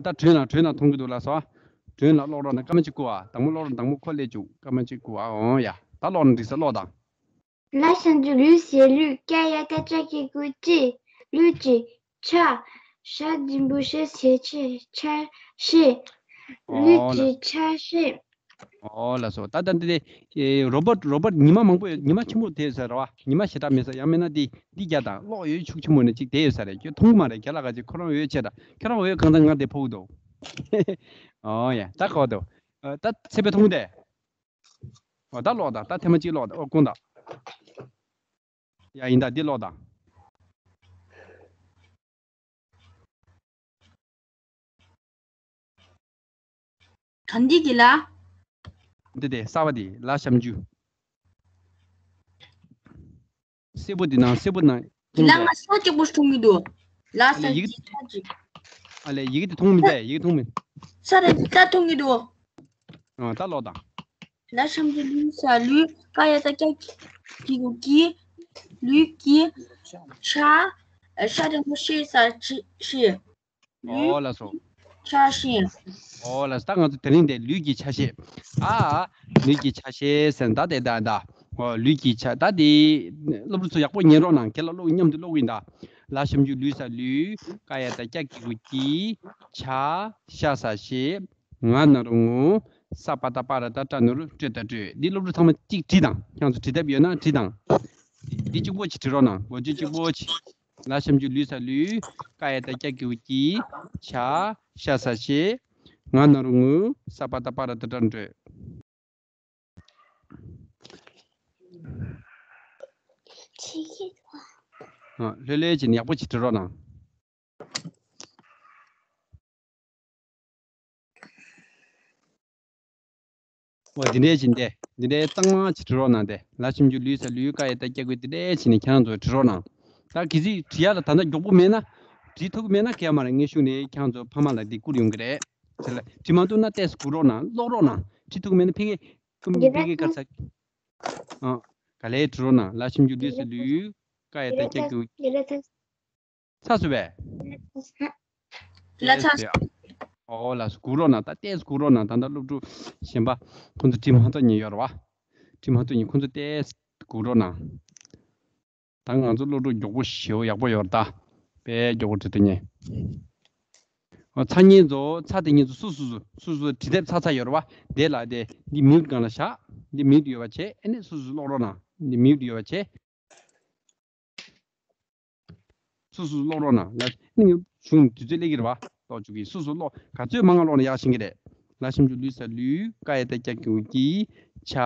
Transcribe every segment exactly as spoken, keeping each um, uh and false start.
ད་དྲུང་ལ་དྲུང་ལ་མཐོང་གི་འདུག་ལགས་སོ། དྲུང་ལ་ཀློག་རོགས་གནང་། སྐར་མ་གཅིག་བསྐུར་ཨ། དང་པོ་ཀློག་རོགས། དང་པོ་ཁོ་སླེབས་བཅུག་སྐར་མ་གཅིག་བསྐུར་ཨ། འོང་ཡ། ད་ཀློག་ན་འགྲིག་ས། ཀློག་དང་། Là champion lui c'est lui, kaya ta cha ki gu ti, lui ti cha, sha dimbu she se che, cha she, lui ཨོ་ལགས། ti cha she. ཨོ་ལགས་སོ། ད་ད་འདི་དེ་རོ་བར་ཊི་རོ་བར་ཊི་ཉི་མ་མང་པོ་ཡོད། ཉི་མ་ཆེན་པོ་དེ་ཡོད་ས་རེད་བ། ཉི་མ་ཞེ་དྲག་མེད་ས། ཡང་མིན་ན་འདི་འདི་རྒྱ་དང་གློག་འོད་ཤུགས་ཆེན་པོ་ནས་ཅིག་དེ་ཡོད་ས་རེད། ཁྱོད་མཐོང་གི་མ་རེད། རྒྱ་ལ་ག་ཅིག་ཁོ་རང་འོད་ཆེ་དྲགས། ཁྱོད་རང་འོད་གང་ཚ་ང་དེ་ཕོག་འདུག་ཨོ་ཡ། ད་གོ་འདུག་ད་ཚེ་འཕེལ་མཐོང་དེ། ཨོ་ད་ཀློག་དང་། ད་ཐེངས་མ་གཅིག་ཀློག་དང་། ཨོ་དགོངས་དག་ཡ་ཡིན་ད། འདི་ཀློག་དང་། ག་འདི་གི་ལ། འདི་དེ་གསར་བ་དེ་ལ་ཤམ་ཅུ། སེར་པོ་དེ་ནང་སེར་པོ་ནང་གི་ལ་ང་ས་སྐྱག་པོ་མཐོང་གི་འདུག་ལ་ས་ཨ་ལས་ཡི་གེ་ཅི་ས་ཅི། ཨ་ལས་ཡི་གེ་དེ་མཐོང་མི་འདུག་ཡི་གེ་མཐོང་མི། ས་ར་ད་མཐོང་གི་འདུག་ཨ་ད་ཀློག་དང་། ལ་ཤམ་ཅུ་ལུ་ས་ལུ་ཀ་ཡ་ད་ཀྱ་གི་གུ་ཀི། ལུ་ཀི་ཆ། ཤ་དང་པོ་ཤེ་ས་ཅི་ཤེ། ལུ་ཨོ་ལགས་སོ། ཆ་ཤེ། ཨོ་ལགས་སོ། ད་ང་ཚོ་དེ་རིང་དེ་ལུས་ཀྱི་ཆ་ཤས། ཨ། ལུས་ཀྱི་ཆ་ཤས་ཟེར་ན་ད་དེ་ད་ད། ཨོ་ལུས་ཀྱི་ཆ། ད་དེ་སློབ་ཕྲུག་ཚོ་ཡག་པོ་ཉན་རོགས་གནང་། ཁྱེད་ལ་ཀློག་མཉམ་དུ་ཀློག་གི་ཡིན་ད། ལ་ཤམ་ཅུ་ལུ་ས་ལུ། ཀ་ཡ་ད་ཀྱ་གི་གུ་ཀི། ཆ། ཤ་ས་ཤེ། ང་ན་རོ་ངུ། ས་པ་ད་པ་ར་ད་ཏྲ་ན་རོ་སྤྲོད་ད་སྤྲོད། འདི་སློབ་ཕྲུག་ཚང་མ་གཅིག་བྲིས་དང་། ཁྱེད་ཚོ་བྲིས་ཐབས་ཡོད་ན་བྲིས་དང་། འདི་གཅིག་པོ་ཅིག་བྲིས་རོགས་གནང་། འགོ་བརྗོད་གཅིག་པོ་ཅིག་ལ་ཤམ་ཅུ་ལུ་ས་ལུ། ཀ་ཡ་ད་ཀྱ་གི་གུ་ཀི། ཆ། ཤ་ས་ཤེ། ང་ན་རོ་ངུ། ས་པ་ད་པ་ར་ད་ཏྲ་ན་རོ། ཨ། ལྷོད་ལྷོད་བྱས་ནས་ཡག་པོ་ཅིག་བྲིས་རོགས་གནང་། འོ་འདི་འདྲས་བྱས་ནས་འདི་འདྲས་གཙང་མ་ཅིག་བྲིས་རོགས་གནང་སྟེ། ལ་ཤམ་ཅུ་ལུ་ས་ལུ། ཀ་ཡ་ད་ཀྱ་གི་གུ་ཀི། འདི་འདྲས་བྱས་ནས་ཁྱེད་རང་ཚོ་བྲིས་རོགས་གནང་། ད་གལ་སྲིད་བྲིས་ཡ་ལ་ད་ལྟ་མགྱོགས་པོ་མེད་ན། བྲིས་ཐུབ་ཀྱི་མེད་ན་གལ་མ་རེད། ངས་ཤུགས་ནས་ཁྱེད་རང་ཚོ་ཕ་མ་ལ་འདི་བསྐུར་ཡོང་གི་རེད། ཟེར་ལ་བྲིས་མ་ཐུབ་ན་ཏོག་ཙམ་སྒུག་རོགས་གནང་། ཀློག་རོགས་གནང་། བྲིས་ཐུབ་ཀྱི་མེད་ན་ཕ་གིར་ཀུམ་ཕ་གིར་དཀར་ཚ། ཨ། ག་ལེར་བྲིས་རོགས་གནང་། ལ་ཤམ་ཅུ་ལུ་ས་ལུ། ཀ་ཡ་ད་ཀྱ་གི་གུ་ཀི། ཚར་སོང་པས། ལ་ཚ། ཨོ་ལགས་སོ། སྒུག་རོགས་གནང་། ད་ཏོག་ཙམ་སྒུག་རོགས་གནང་། ད་ལྟ་སློབ་ཕྲུག་གཞན་པ་ཁོང་ཚོ་བྲིས་མ་ཐུབ་མཁན་ཡོད་རེད་བ། བྲིས་མ་ཐུབ་མཁན་ཁོང་ཚོ་ཏོག་ཙམ་སྒུག་རོགས་གནང་། ད་ང་ཚོ་སློབ་ཕྲུག་མགྱོགས་པོ་ཞེ་པོ་ཡག་པོ་ཡོད་རེད་ད། དཔེ་མགྱོགས་པོ་བྲིས་ཐུབ་མཁན། ཨོ་ཚ་མཁན་ཚོ། ཚ་དེ་མཁན་ཚོ་སོ་སོ་སོ་སོ་སོ་བྲིས་དེབ་ཚ་ཚ་ཡོད་རེད་བ། དེ་ལ་དེ་འདི་མིའུ་ཊི་སྒང་ལ་བཞག་འདི་མིའུ་ཊི་ཡོད་པ་བྱས། ཨ་ནི་སོ་སོ་ཀློག་རོགས་གནང་། འདི་མིའུ་ཊི་ཡོད་པ་བྱས། སོ་སོ་ཀློག་རོགས་གནང་། ལ་ནི་གཞུང་དུས་ཚོད་སླེབས་ཀྱི་རེད་བ། ཀློག་བཅུག་གི། སོ་སོ་ཀློག་ག་ཚོད་མང་ང་ཀློག་ན་ཡག་ཤེས་ཀྱི་རེད། ལ་ཤམ་ཅུ་ལུ་ས་ལུ། ཀ་ཡ་ད་ཀྱ་གི་གུ་ཀི། ཆ།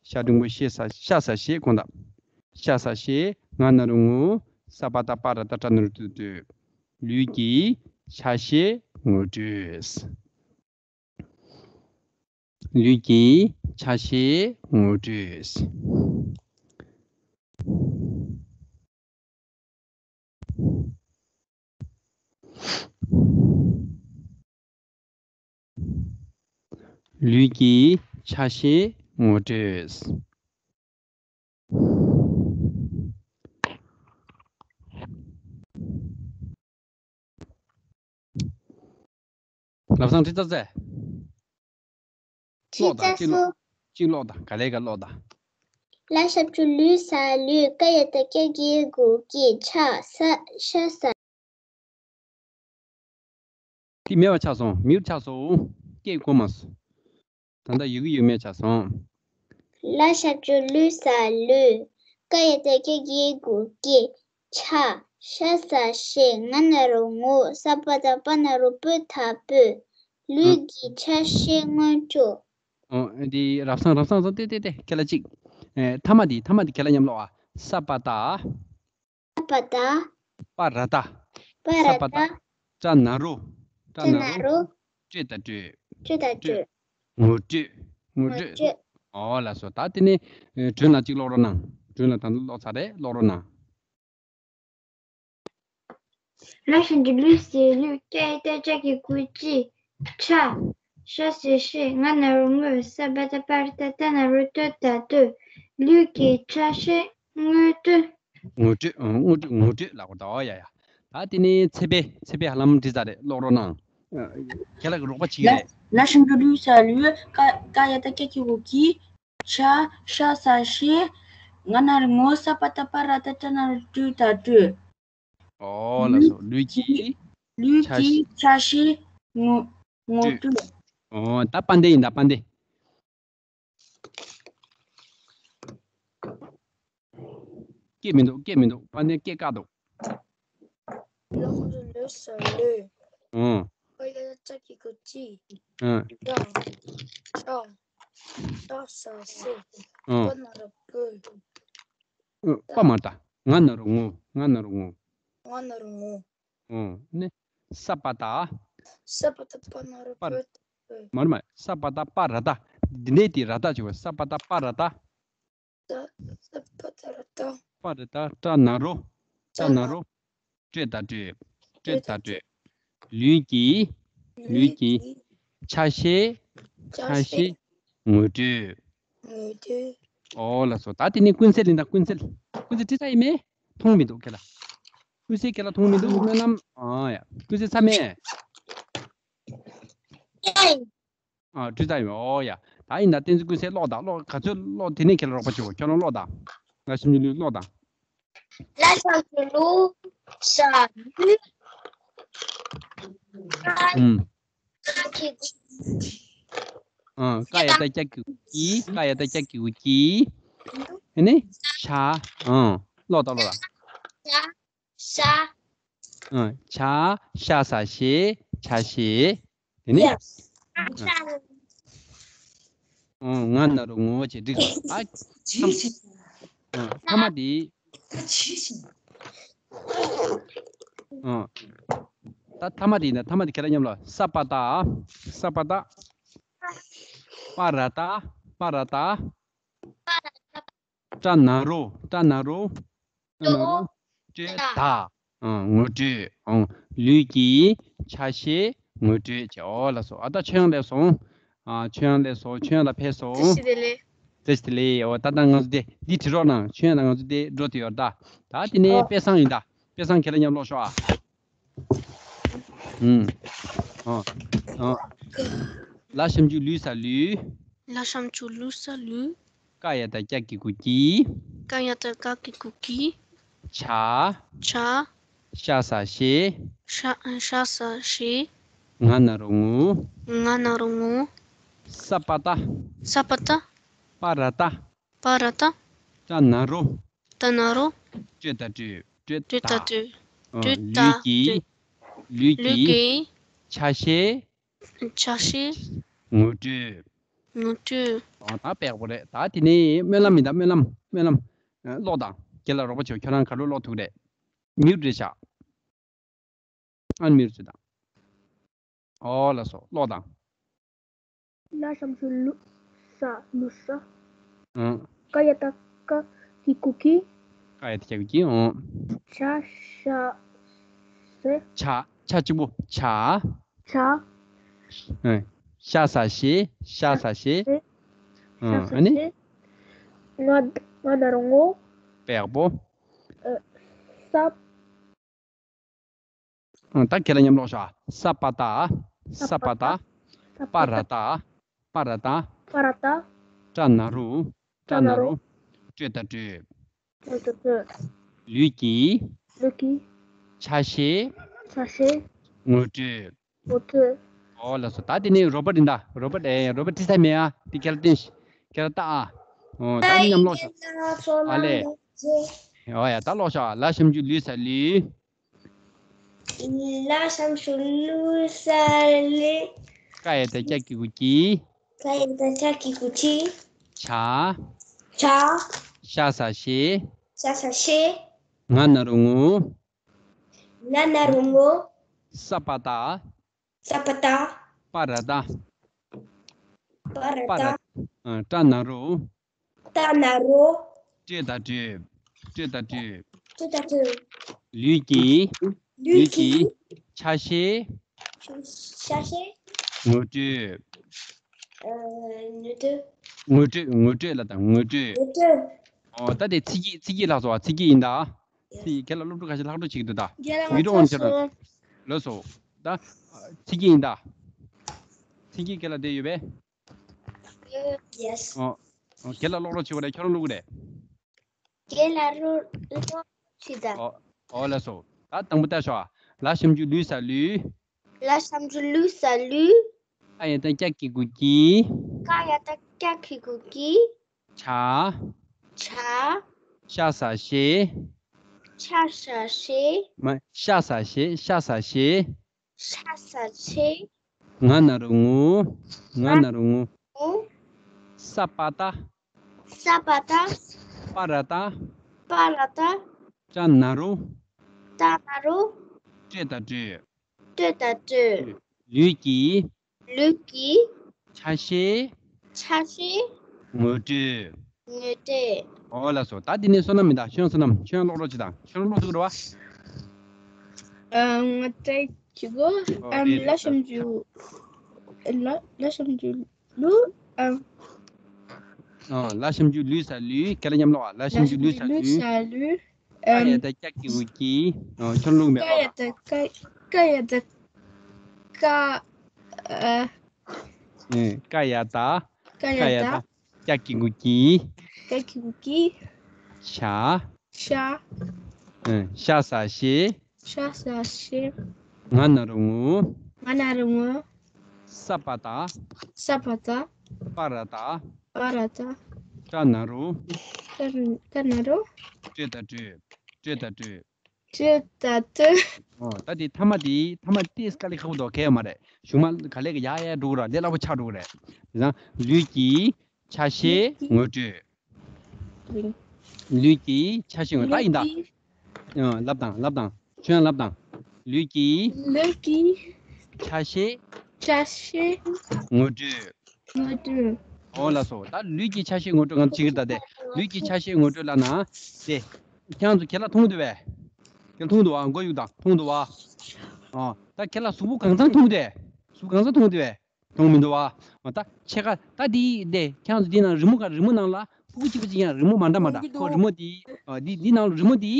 ཤ་འགྲེང་བུ་ཤེ་ས། ཤ་ས་ཤེ། དགོངས་དག་ཤ་ས་ཤེ། ང་ན་རོ་ངུ། ས་པ་ད་པ་ར་ད་ཏྲ་ན་རོ་སྤྲོད་སྤྲོད། ལུས་ཀྱི་ཆ་ཤས་ངོ་སྤྲོད། ལུས་ཀྱི་ཆ་ཤས་ངོ་སྤྲོད། ལུས་ཀྱི་ཆ་ཤས་ངོ་སྤྲོད། ལམ་སང་ཁྲིད་ཚར་ཚེ། ཁྲིད་ཚར་སོང་། གཅིག་ཀློག་དང་། ག་ལེར་ག་ཀློག་དང་། ལ་ཞབས་ཀྱུ་ལུ་ས་ལུས། ཀ་ཡ་ད་ཀྱ་གི་གུ་ཀི། ཆ་ས་ཤ་ས། དེ་མེད་པ་ཆགས་སོང་། མིའུ་ཊི་ཆགས་སོང་། སྐད་གོ་མ་སོང་། ད་ལྟ་ཡོད་ཀྱི་ཡོད་མེད་ཆགས་སོང་། ལ་ཞབས་ཀྱུ་ལུ་ས་ལུས། ཀ་ཡ་ད་ཀྱ་གི་གུ་ཀི། ཆ། ཤ་ས་ཤེ། ང་ན་རོ་ངུ། ས་པ་ད་པ་ན་རོ་སྤོ་ད་སྤྲོད། ལུས་ཀྱི་ཆ་ཤས་ངོ་སྤྲོད། ཨོ། འདི་རབ་སང་རབ་སང་སོང་། ཏེ་ཏེ་ཏེ་ཁྱེད་ལ་གཅིག་ཨེ། ཐ་མ་འདི། ཐ་མ་འདི་ཁྱེད་ལ་མཉམ་ཀློག་ཨ། ས་པ་ད། ས་པ་ད། པ་ར་ད། པ་ར་ད། ས་པ་ད། ཏྲ་ན་རོ། ཏྲ་ན་རོ། སྤྲོད་ད་སྤྲོད། སྤྲོད་ད་སྤྲོད། ངོ་སྤྲོད། ངོ་སྤྲོད། ངོ་སྤྲོད། ཨོ་ལགས་སོ། ད་དེ་ནས་ཨེ། དྲུང་ལ་གཅིག་ཀློག་རོགས་གནང་། དྲུང་ལ་ད་ལྟ་ཀློག་ཚར་རེད། ཀློག་རོགས་གནང་། ལ་ཞབས་ཀྱུ་ལུ་ས་ལུས། ཀ་ཡ་ད་ཀྱ་གི་གུ་ཀི། ཆ། ཤ་ས་ཤེ། ང་ན་རོ་ངུ། ས་པ་ད་པ་ར་ད། ཏྲ་ན་རོ་སྤྲོད་ད་སྤྲོད། ལུས་ཀྱི་ཆ་ཤས་ངོ་སྤྲོད། ངོ་སྤྲོད། ཨང་། ངོ་སྤྲོད། ངོ་སྤྲོད་ལབ་དགོས་ད། ཨོ་ཡ་ཡ། ད་དེ་ནས་ཚེ་འཕེལ། ཚེ་འཕེལ་ཧ་ལམ་བྲིས་ཚར་རེད། ཀློག་རོགས་གནང་། ཁྱེད་ལ་གི་རོགས་པ་བྱེད་ཀྱི་རེད། ལ་ཞབས་ཀྱུ་ལུ་ས་ལུ། ཀ་ཀ་ཡ་བཏགས་ཀྱ་གི་གུ་ཀྱི། ཆ་ཤ་ས་ཤེ། ང་ན་རོ་ངོ། ས་པ་བཏགས་སྤ་ར་བཏགས་སྤྲ་ན་རོ་སྤྲོས་བཏགས་སྤྲོས། ཨོ་ལགས་སོ། ལུས་ཀྱི། ལུས་ཀྱི་ཆ་ཤས། ངོ་ངོ་སྤྲོད། སྤྲོད། ཨོ་ད་དཔལ་ལྡན་ཡིན་ད་དཔལ་ལྡན། སྐད་མི་འདུག་སྐད་མི་འདུག་དཔལ་ལྡན་སྐད་བཀག་འདུག་ལ་ཞབས་ཀྱུ་ལུ་ས་ལུ། ཨོ། ཀ་ཡ་བཏགས་ཀྱ་གི་གུ་ཀྱི། ཨོ། ཤ་ཤ་ཤ་ས་ཤེ། ཨོ། སྤ་ན་རོ་སྤྲོས། ཨོ། སྤ་མ་ར་བཏགས། ང་ན་རོ་ངོ། ང་ན་རོ་ངོ། ང་ན་རོ་ངོ། ཨོ། ནི། ས་པ་བཏགས། ས་པ་བཏགས་སྤ་ན་རོ་སྤྲོས། མ་རེད་མ་རེད། ས་པ་བཏགས་སྤ་ར་བཏགས། འདི་ནས་དེ་ར་བཏགས་བྱེད་པ། ས་པ་བཏགས་སྤ་ར་བཏགས། ས་ས་པ་བཏགས་ར་བཏགས། སྤ་ར་བཏགས། སྤྲ་ན་རོ། སྤྲ་ན་རོ། སྤྲོས་བཏགས་སྤྲོས། སྤྲོས་བཏགས་སྤྲོས། ལུས་ཀྱི། ལུས་ཀྱི། ཆ་ཤས། ཆ་ཤས། ངོ་སྤྲོད། ངོ་སྤྲོད། ཨོ་ལགས་སོ། ད་དེ་ནས་ཀུན་གསལ་ཡིན་ད། ཀུན་གསལ། ཀུན་གསལ་བྲིས་ཚར་ཡིན་མེད། མཐོང་མི་འདུག་ཁྱེད་ལ། ཀུན་གསལ་ཁྱེད་ལ་མཐོང་མི་འདུག་སྨོན་ལམ། ཨ་ཡ། ཀུན་གསལ་ཚར་མེད། ཨ་བྲིས་ཚར་ཡིན། ཨོ་ཡ། ད་ཡིན་ད་བསྟན་འཛིན་ཀུན་གསལ་ཀློག་དང་། ཀློག་ག་ཚོད་ཀློག་དེ་ནས་ཁྱེད་ལ་རོགས་པ་བྱེད་འོ། ཁྱོད་རང་ཀློག་དང་། ལ་ཞབས་ཀྱུ་ལུ་ཀློག་དང་། ལ་ཞབས་ཀྱུ་ལུ་ས་ལུ། ཀ་ཨུམ། ཀྱ་གི་གུ་ཀྱི། ཨ། ཀ་ཡ་བཏགས་ཀྱ་གི་གུ་ཀྱི། ཀ་ཡ་བཏགས་ཀྱ་གི་གུ་ཀྱི། ཨ་ནི། ཆ། ཨ། ཀློག་དང་ཀློག་དང་། ཆ་ཤ། ཨ། ཆ་ཤ་ས་ཤེ། ཆ་ཤེ། དེ་ནི། ཡ། ཨ། ཨ། ང་ན་རོ་ངོ་བྱེད་འགྲིག་ཨ། ཨ། ཐ་མ་དེ། ཨ། ད་ཐ་མ་དེ་ཡིན་ན། ཐ་མ་དེ་ཁྱེད་རང་མཉམ་ལ། ས་པ་བཏགས། ས་པ་བཏགས། སྤ་ར་བཏགས། སྤ་ར་བཏགས། སྤྲ་ན་རོ། སྤྲ་ན་རོ། སྤྲ་ན་རོ། སྤྲོས་བཏགས། ཨང་། ངོ་སྤྲོད། ཨང་། ལུས་ཀྱི་ཆ་ཤས་ངོ་སྤྲོད་བྱས། ཨོ་ལགས་སོ། ཨ་ད་ཆོས་དབྱངས་སླེབས་སོང་། ཨ། ཆོས་དབྱངས་སླེབས་སོང་། ཆོས་དབྱངས་ལགས་ཕེབས་སོང་། བཀྲ་ཤིས་བདེ་ལེགས། བཀྲ་ཤིས་བདེ་ལེགས། ཨོ་ད་ད་ང་ཚོ་དེ་འདི་བྲིས་རོགས་གནང་། ཆོས་དབྱངས་དང་ང་ཚོ་དེ་འགྲོ་དུ་ཡོད་ད། ད་དེ་ནས། ཨོ། དཔེ་བཟང་ཡིན་ད། དཔེ་བཟང་ཁྱེད་ལ་མཉམ་ཀློག་ཤོག་ཨ། ཨུམ། ཨ། ཨ། ལ་ཞབས་ཀྱུ་ལུ་ས་ལུ། ལ་ཞབས་ཀྱུ་ལུ་ས་ལུ། ཀ་ཡ་བཏགས་ཀྱ་གི་གུ་ཀྱི། ཀ་ཡ་བཏགས་ཀྱ་གི་གུ་ཀྱི། ཆ། ཆ། ཤ་ས་ཤེ། ཤ་ཤ་ས་ཤེ། ང་ན་རོ་ངོ། ང་ན་རོ་ངོ། ས་པ་བཏགས། ས་པ་བཏགས། སྤ་ར་བཏགས། སྤ་ར་བཏགས། སྤྲ་ན་རོ། སྤྲ་ན་རོ། སྤྲོས་བཏགས་སྤྲོས། སྤྲོས་བཏགས། སྤྲོས་བཏགས། ཨ། སྤྲོས་བཏགས། ལུས་ཀྱི། ལུས་ཀྱི། ལུས་ཀྱི། ཆ་ཤས། ཆ་ཤས། ངོ་སྤྲོད། ངོ་སྤྲོད། ཨ། ད་ཡག་པོ་རེད། ད་དེ་ནས་སྨོན་ལམ་ཡིན་ད། སྨོན་ལམ། སྨོན་ལམ། ཨ། ཀློག་དང་། ཁྱེད་ལ་རོགས་པ་བྱེད། ཁྱོད་རང་ག་ལོ་ཀློག་ཐུབ་རེད། མིའུཊ་རེད་ཤག་ཨན་མིའུཊ་བྱེད་དང་། ཨོ་ལགས་སོ། ཀློག་དང་། ལ་ཞབས་ཀྱུ་ལུ་ས་ལུ་ས། ཨང་། ཀ་ཡ་བཏགས་ཀྱ་གི་གུ་ཀྱི། ཀ་ཡ་བཏགས་ཀྱ་གི་གུ་ཀྱི། ཨང་། ཆ་ཤ་ཤེ། ཆ། ཆ་གཅིག་པོ། ཆ། ཆ། ཨ། ཤ་ས་ཤེ། ཤ་ས་ཤེ། ཤ་ཨ། ཤ་ཨ་ནི། ཤེ། ང་ང་ན་རོ་ངོ། དཔེ་ཡག་པོ། ཨ། ས། ཨ། ད་ཁྱེད་ལ་མཉམ་ཀློག་ཤོག་ས་པ་བཏགས། ས་པ་བཏགས། སྤ་ར་བཏགས། སྤ་ར་བཏགས། སྤ་ར་བཏགས། སྤྲ་ན་རོ། སྤྲ་ན་རོ། སྤྲོས་བཏགས་སྤྲོས། སྤྲོས་བཏགས་སྤྲོས། ལུས་ཀྱི། ལུས་ཀྱི། ཆ་ཤས། ཆ་ཤས། ངོ་སྤྲོད། ངོ་སྤྲོད། ཨོ་ལགས་སོ། ད་དེ་ནས་རོ་པཊ་ཡིན་ད། རོ་པཊ། ཨེ། རོ་པཊ་བྲིས་ཚར་མེད་ཨ། དེ་ཁྱེད་ལ་སྟོན་ཤིག་ཁྱེད་ལ་ལྟ་ཨ། ཨོ་ད་མཉམ་ཀློག་ཤོག་ཨ་ལས། ཨོ་ཡ། ད་ཀློག་ཤོག་ལ་ཞབས་ཀྱུ་ལུ་ས་ལུ། ལ་ཞབས་ཀྱུ་ལུ་ས་ལུ། ཀ་ཡ་བཏགས་ཀྱ་གི་གུ་ཀྱི། ཀ་ཡ་བཏགས་ཀྱ་གི་གུ་ཀྱི། ཆ། ཆ། ཤ་ས་ཤེ། ཤ་ས་ཤེ། ང་ན་རོ་ངོ། ང་ན་རོ་ངོ། ས་པ་བཏགས། ས་པ་བཏགས། སྤ་ར་བཏགས། སྤ་ར་བཏགས། ཨ། སྤྲ་ན་རོ། སྤྲ་ན་རོ། སྤྲོས་བཏགས་སྤྲོས། སྤྲོས་བཏགས་སྤྲོས། སྤྲོས་བཏགས་སྤྲོས། ལུས་ཀྱི། ལུས་ཀྱི། ཆ་ཤས། ཆ་ཤས། ངོ་སྤྲོད། ཨ། ངོ་སྤྲོད། ངོ་སྤྲོད། ངོ་སྤྲོད་ལ་ད་ངོ་སྤྲོད། ངོ་སྤྲོད། ཨོ་ད་དེ་ཚིག་གི་ཚིག་གི་ལྷག་སོང་ཨ། ཚིག་གི་ཡིན་ད། ཚིག་གི་ཁྱེད་ལ་སློབ་ཕྲུག་ཁ་ཤས་ལྷག་འཕྲོ་བྱེད་ཀྱི་འདུག་ད། རྒན་ལགས་བི་ཌིའོ་ཨོན་ཁྱེད་ལ། ལགས་སོ། ད་ཚིག་གི་ཡིན་ད། ཚིག་གི་རྒན་ལགས་བསྡད་ཡོད་པས། Yes. ཨོ། ཨོ། རྒན་ལགས་ཀློག་རོགས་བྱེད་དགོས་རེད། ཁྱོད་རང་ཀློག་གི་རེད། རྒན་ལགས་ཀློག་ཀློག་བྱེད་ད། ཨོ། ཨོ་ལགས་སོ། ད་དང་པོ་ལྟ་ཤོག་ལ་ཞབས་ཀྱུ་ལུ་ས་ལུས། ལ་ཞབས་ཀྱུ་ལུ་ས་ལུས། ཀ་ཡ་བཏགས་ཀྱ་གི་གུ་ཀྱི། ཀ་ཡ་བཏགས་ཀྱ་གི་གུ་ཀྱི། ཆ། ཆ། ཤ་ས་ཤེ། ཆ་ས་ཤེ། མ། ཤ་ས་ཤེ། ཤ་ས་ཤེ། ཤ་ས་ཤེ། ང་ན་རོ་ངུ། ང་ན་རོ་ངུ། ངུ། ས་པ་ཏ། ས་པ་ཏ། པ་ར་ཏ། པ་ར་ཏ། ཏ་ན་རོ། ཏ་ན་རོ། སྤྲོས་དང་སྤྲོས། སྤྲོས་དང་སྤྲོས། ལུས་ཀྱི། ལུས་ཀྱི། ཆ་ཤས། ཆ་ཤས། ངོ་སྤྲོད། ངོ་སྤྲོད། ཨོ་ལགས་སོ། ད་འདི་ནས་བསོད་ནམས་མི་འདའ། ཁྱོད་བསོད་ནམས། ཁྱོད་ཀློག་རོགས་གྱིས་དང་། ཁྱོད་ཀློག་ཐུབ་རེད་བ། ཨ། ང་ཏྲའི་ཆུ་གོ་ཨོ་ཨམ་རེད་རེད། ལ་ཞབས་ཀྱུ་ལ་ལ་ཞབས་ཀྱུ་ལུ། ཨམ། ཨོ་ལ་ཞབས་ཀྱུ་ལུ་ས་ལུས། ཁྱེད་རང་མཉམ་ཀློག་ཨ། ལ་ལ་ཞབས་ཀྱུ་ལུ་ས་ལུས། ལུ་ས་ལུས། ཀ་ཡ་ཨམ། བཏགས་ཀྱ་གི་གུ་ཀྱི། ཨོ་ཁྱོད་ཀློག་མེད་ཀ་ཡ་པ། བཏགས་ཀ། ཀ་ཡ་བཏགས་ཀ། ཨ། ཨེ། ཀ་ཡ་བཏགས། ཀ་ཡ་ཀ་ཡ་བཏགས། བཏགས། ཀྱ་གི་གུ་ཀྱི། ཀྱ་གི་གུ་ཀྱི། ཤ། ཤ། ཨེ། ཤ་ས་ཤེ། ཤ་ས་ཤེ། ང་ན་རོ་ངུ། ང་ན་རོ་ངུ། ས་པ་ཏ། ས་པ་ཏ། པ་ར་ཏ། པ་ར་ཏ། ཏ་ན་རོ། ཏ་ན་ཏ་ན་རོ། སྤྲོས་དང་སྤྲོས། སྤྲོས་དང་སྤྲོས། སྤྲོས་དང་སྤྲོས། ཨོ། ད་དེ་ཐ་མ་དེ། ཐ་མ་དེ་དཀའ་ལས་ཁག་པོ་འདུག་གལ་ཡོད་མ་རེད། གཞུག་མ་ག་ལེ་ག་ཡ་ཡ་འགྲོ་གི་ར། ལས་སླ་པོ་ཆགས་འགྲོ་གི་རེད། དེ་ན་ལུས་ཀྱི་ཆ་ཤས་ངོ་སྤྲོད། ལུས་ཀྱི་ཆ་ཤས་ངོ་། ད་ཡིན་ད། ལུས་ཀྱི། ཨ། ལབ་དང་། ལབ་དང་། ཁྱོད་ཡང་ལབ་དང་། ལུས་ཀྱི། ལུས་ཀྱི། ཆ་ཤས། ཆ་ཤས། ངོ་སྤྲོད། ངོ་སྤྲོད། ཨོ་ལགས་སོ། ད་ལུས་ཀྱི་ཆ་ཤས་ངོ་སྤྲོད་ང་ཚོ་བྱེད་ཀྱི་རེད་ད། དེ་ལུས་ཀྱི་ཆ་ཤས་ངོ་སྤྲོད་ལབ་ན་དེ། ཁྱེད་རང་ཚོ་ཁྱེད་ལ་མཐོང་འདུག་པས། ཁྱེད་མཐོང་འདུག་བ། མགོ་གཡུག་དང་། མཐོང་འདུག་བ། ཨ། ད་ཁྱེད་ལ་གཟུགས་པོ་གང་ཚང་མཐོང་འདུག་པས། གཟུགས་གང་ཚང་མཐོང་འདུག་པས། མཐོང་མི་འདུག་བ། ཨ། ད་ཕྱེད་ཀ་ད་འདི་དེ་ཁྱེད་རང་ཚོ་འདི་ནང་རི་མོ་ག་རི་མོ་ནང་ལ་ཕྲུ་གུ་གཅིག་པོ་གཅིག་ཡང་རི་མོ་མ་འདྲ་མ་འདྲ། ཁོ་རི་མོ་འདི། ཨ། འདི་འདི་ནང་ལ་རི་མོ་འདི་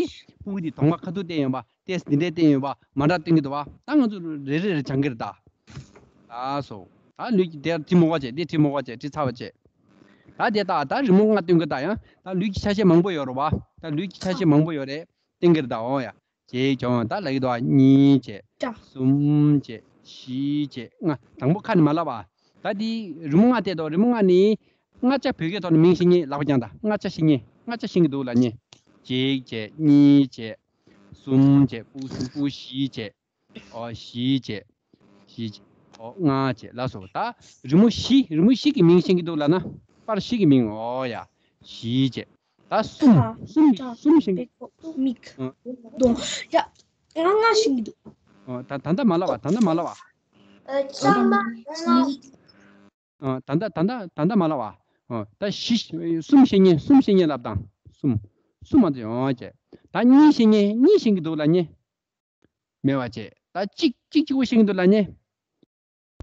ཕྲུ་གུ་འདི་གདོང་པ་ཁ་ཐུག་བསྟན་ཡོད་པ། ཏེས་འདི་འདྲས་བསྟན་ཡོད་པ་མ་འདྲ་སྟོན་གྱི་འདུག་བ། ད་ང་ཚོ་རེ་རེ་རེ་སྦྱང་གི་རེད་ད། ལགས་སོ། ད་ལུས་ཀྱི་དེ་བྲིས་མོ་བ་བྱས། འདི་བྲིས་མོ་བ་བྱས། བྲིས་ཚར་བ་བྱས། ད་དེ་ད་ད་རི་མོ་ལྔ་སྟོན་གྱི་ད། ཡང་ད་ལུས་ཀྱི་ཆ་ཤས་མང་པོ་ཡོད་རེད་བ། ད་ལུས་ཀྱི་ཆ་ཤས་མང་པོ་ཡོད་རེད། སྟོན་གྱི་རེད་ད། འོ་ཡ། གཅིག་བྱུང་། ད་ལབ་ཀྱི་འདུག་བ། གཉིས་བྱས། ཀྲ། གསུམ་བྱས། བཞི་བྱས། ལྔ། དང་པོ་ཁ་ནས་མ་ལབ་བ། ད་འདི་རི་མོ་ལྔ་བལྟས་འདུག་རི་མོ་ལྔ་ནི། ལྔ་ཆ་བོད་སྐད་ཐོག་ནས་མིང་ཤེས་མཁན་ལག་པ་བརྐྱངས་དང་། ལྔ་ཆ་ཤེས་མཁན། ལྔ་ཆ་ཤེས་ཀྱི་འདུག་ལབ་མཁན། གཅིག་བྱས། གཉིས་བྱས། གསུམ་བྱས། སྤུ་གུ་གསུམ། སྤུ་གུ་བཞི་བྱས། ཨོ། བཞི་བྱས། བཞི་བྱས། ཨོ། ལྔ་བྱས། ལགས་སོ། ད་རི་མོ་བཞི། རི་མོ་བཞི་གི་མིང་ཤེས་ཀྱི་འདུག་ལབ་ན། པར་བཞི་གི་མིང་། ཨོ་ཡ། བཞི་བྱས། ད་གསུམ། ཁ། གསུམ། ཁ། གསུམ་ཤེས་ཀྱི། པེ་ཀོ། མིག། ཨ། གདོང་། ཡ། ང་ལྔ་ཤེས་ཀྱི་འདུག་ཨོ། ད་ད་ལྟ་མ་ལབ་བ། ད་ལྟ་མ་ལབ་བ། ཨ། ཚང་མ་ལྔ། ཨ། ད་ལྟ་ད་ལྟ་ད་ལྟ་མ་ལབ་བ། ཨོ། ད་བཞི། གསུམ་ཤེས་མཁན། གསུམ་ཤེས་མཁན་ལབ་དང་། གསུམ། གསུམ་མ་གཏོགས། ཨོ་བྱས། ད་གཉིས་ཤེས་མཁན། གཉིས་ཤེས་ཀྱི་འདུག་ལབ་མཁན། མེད་པ་བྱས། ད་གཅིག་གཅིག་གཅིག་པོ་ཤེས་ཀྱི་འདུག་ལབ་མཁན།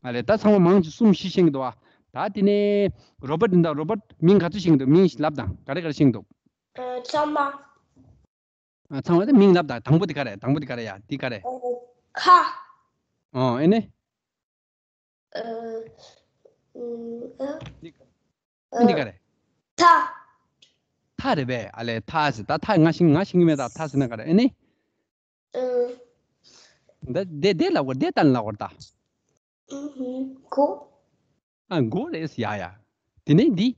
ཨ་ལས། ད་ཚང་མ་མང་ཆེ་གསུམ་བཞི་ཤེས་ཀྱི་འདུག་བ། ད་དེ་ནས་རོ་བར་ཡིན་ད། རོ་བར་མིང་ག་ཚོད་ཤེས་ཀྱི་འདུག་མིང་ལབ་དང་། ག་རེ་ག་རེ་ཤེས་ཀྱི་འདུག་ཨ། ཚང་མ། ཨ། ཚང་མ་དེ་མིང་ལབ་དང་། དང་པོ་དེ་ག་རེ། དང་པོ་དེ་ག་རེ་ཡ། དེ་ག་རེ། ཨ། ཁ། ཨོ། ཨེ་ནས། ཨ། ཨ། འདི་འདི་ག་རེ། ཐ། ཐ་རེད་པས། ཨ་ལས། ཐ་ཟེར། ད་ཐ་ང་ཤེས། ང་ཤེས་ཀྱི་མེད་ད། ཐ་ཟེར་ན་ག་རེ། ཨེ་ནས། ཨ། ད་དེ་དེ་ལབ་དགོས། དེ་ལྟར་ལབ་དགོས་ད། ཨུ་ཧུ། མགོ། ཨ། མགོ་རེད་ཟེར་ཡ་ཡ། དེ་ནས་འདི།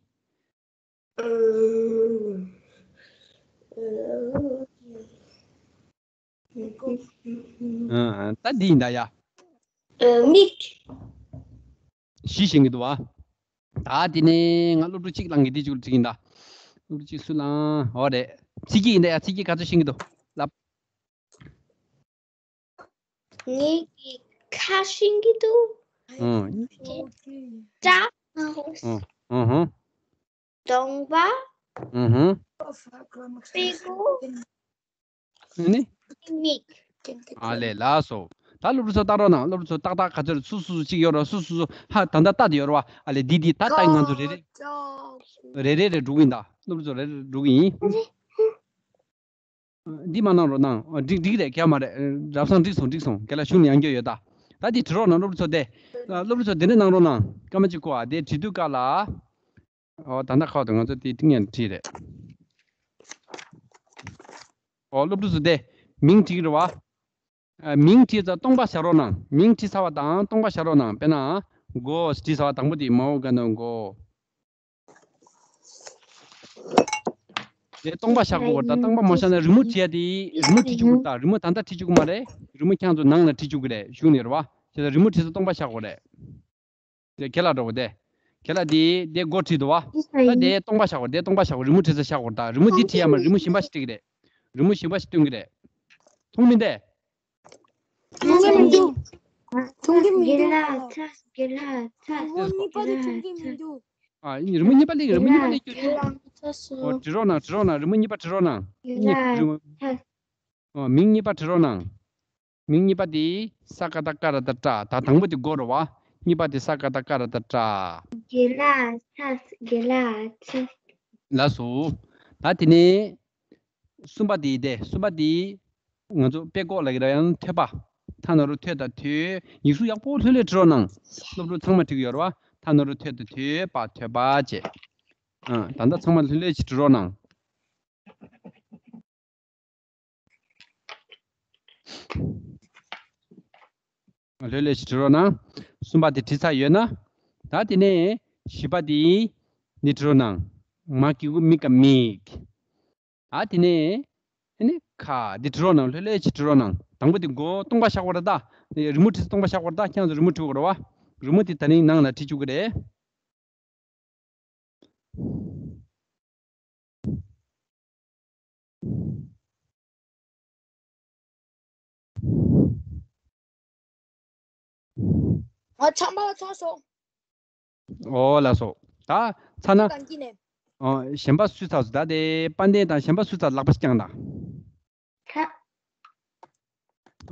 ཨ། ཨ། ད་འདི་ཡིན་ད་ཡ། ཨ། མིག། བཞི་ཤེས་ཀྱི་འདུག་བ། ད་དེ་ནས་ང་སློབ་ཕྲུག་གཅིག་ལངས་ཀྱི། དེ་གཅིག་ལ་དྲི་གི་ཡིན་ད། སློབ་ཕྲུག་གཅིག་སུ་ལངས། འོ་རེད། ཚིག་གི་ཡིན་ད་ཡ། ཚིག་གི་ག་ཚོད་ཤེས་ཀྱི་འདུག་ལབ། ངེད་ཀྱི་ཁ་ཤེས་ཀྱི་འདུག་ཨང་། ཀྲ། ཨང་། ཨང་། གདོང་པ། ཨང་། པེ་ཀོ། ཨ་ནི། མིག་ཨ་ལས། ལགས་སོ། ད་སློབ་ཕྲུག་ཚོ་ལྟ་རོགས་གནང་། སློབ་ཕྲུག་ཚོ་ཏག་ཏག་ག་ཚོད་རེད། སུ་སུ་སུ་གཅིག་ཡོད་རོགས། སུ་སུ་སུ་ཧ་ད་ལྟ་ལྟ་དེ་ཡོད་རོགས། ཨ་ལས། འདི་འདི་ད་ལྟ་ང་ཚོ་རེ་རེ་རེ་རེ་རེ་འགྲོ་གི་ཡིན་ད། སློབ་ཕྲུག་ཚོ་རེ་རེ་འགྲོ་གི་ཡིན། འདི་མ་གནང་རོགས་གནང་། འགྲིག་འགྲིག་རེད། གལ་མ་རེད། རབ་སང་འགྲིག་སོང་། འགྲིག་སོང་། རྒན་ལགས་གཞུག་ནས་ཡང་བསྐྱར་ཡོད་ད། ད་དེ་བྲི་རོགས་གནང་སློབ་ཕྲུག་ཚོ་དེ། སློབ་ཕྲུག་ཚོ་དེ་འདྲ་གནང་རོགས་གནང་། སྐར་མ་གཅིག་བཀོད་ཨ། དེ་བྲིས་དུས་སྐབས་ལ། ཨོ་ད་ལྟ་ཁ་བ་དང་ང་ཚོ་དེ་ཏིང་ངེ་བྲིས་རེད། ཨོ་སློབ་ཕྲུག་ཚོ་དེ་མིང་བྲིས་ཀྱི་རེད་བ། ཨ། མིང་བྲིས་ཚར་སྟོང་པ་བཞག་རོགས་གནང་། མིང་བྲིས་ཚར་བ་དང་སྟོང་པ་བཞག་རོགས་གནང་། དཔེར་ན། མགོ་བྲིས་ཚར་བ་དང་པོ་དེ་མའོ་ག་ན་མགོ། དེ་སྟོང་པ་བཞག་དགོས་ད། སྟོང་པ་མ་བཞག་ན་རི་མོ་བྲིས་ཡ་དེ་རི་མོ་བྲིས་བཅུག་དགོས་ད། རི་མོ་ད་ལྟ་བྲིས་བཅུག་གི་མ་རེད། རི་མོ་ཁྱེད་ཚོ་ནང་ལ་བྲིས་བཅུག་གི་རེད། གཞུག་ནས་རེད་བ། བྱས་ཙང་རི་མོ་བྲིས་ཚར་སྟོང་པ་བཞག་དགོས་རེད། དེ་ཁྱེད་ལ་འགྲོ་དགོས་དེ། ཁྱེད་ལ་དེ་དེ་མགོ་བྲིས་འདུག་བ། ད་དེ་སྟོང་པ་བཞག་དགོས། དེ་སྟོང་པ་བཞག་དགོས། རི་མོ་བྲིས་ཚར་བཞག་དགོས་ད། རི་མོ་འདི་བྲིས་ཡ་མ་རི་མོ་གཞན་པ་ཞིག་བྲིས་གི་རེད། རི་མོ་གཞན་པ་ཞིག་སྟོན་གི་རེད། མཐོང་མི་འདུག་མཐོང་གི་མི་འདུག་མཐོང་གི་མི་འདུག་དགེ་ལགས་ཚ། དགེ་ལགས་ཚ། ཨོ་གཉིས་པ་དེ་མཐོང་གི་མི་འདུག་ཨ། རི་མོ་གཉིས་པ་ལེགས། རི་མོ་གཉིས་པ་ལེགས་ཀྱི་འདུག་ཨོ་བྲི་རོགས་གནང་། བྲི་རོགས་གནང་། རི་མོ་གཉིས་པ་བྲི་རོགས་གནང་། གཉིས་རི་མོ། ཨོ་མིང་གཉིས་པ་བྲི་རོགས་གནང་། མིང་གཉིས་པ་དེ་ས་ཀ་བཏགས་སྐ་ར་བཏགས་སྐྲ། ད་དང་པོ་དེ་མགོ་རེད་བ། གཉིས་པ་དེ་ས་ཀ་བཏགས་སྐ་ར་བཏགས་སྐྲ། དགེ་ལགས་ཚ། དགེ་ལགས་ཚ། ལགས་སོ། ད་དེ་ནས། གསུམ་པ་དེ་དེ། གསུམ་པ་དེ། ང་ཚོ་དཔེ་ཀོག་ལབ་ཀྱི་རེད། ཡང་ཐོད་པ། ཐ་ན་རོ་ཐོད་དང་ཐོད། ཡིག་གཟུགས་ཡག་པོ་ལྷོད་ལྷོད་བྲི་རོགས་གནང་། སློབ་ཕྲུག་ཚང་མ་བྲིས་ཀྱི་ཡོད་རེད་བ། ཐ་ན་རོ་ཐོད་དང་ཐོད་པ། ཐོད་པ་བྱས། ཨ། ད་ལྟ་ཚང་མ་ལྷོད་ལྷོད་ཅིག་བྲི་རོགས་གནང་། ལྷོད་ལྷོད་ཅིག་བྲི་རོགས་གནང་། གསུམ་པ་དེ་བྲིས་ཚར་ཡོད་ན། ད་དེ་ནས་བཞི་པ་དེ་འདི་བྲི་རོགས་གནང་། མ་གི་གུ་མི་ག་མིག་ཨ་དེ་ནས། ཨ་ནི་ཁ་འདི་བྲི་རོགས་གནང་། ལྷོད་ལྷོད་ཅིག་བྲི་རོགས་གནང་། དང་པོ་དེ་མགོ་སྟོང་པ་བཞག་དགོས་རེད་ད། རི་མོ་བྲིས་སྟོང་པ་བཞག་དགོས་རེད་ད། ཁྱེད་ཚོ་རི་མོ་བྲི་དགོས་རེད་བ། རི་མོ་དེ་ད་ནི་ནང་ལ་བྲིས་བཅུག་གི་རེད། ང་ཚང་མ་ཚར་སོང་། ཨོ་ལགས་སོ། ད་ཚར་ན། གང་གི་ནས། ཨོ་གཞན་པ་སུས་ཚར་སོང་། ད་དེ་དཔལ་ལྡན་དང་གཞན་པ་སུས་ཚར། ལག་པ་བརྐྱངས་དང་། ཁ།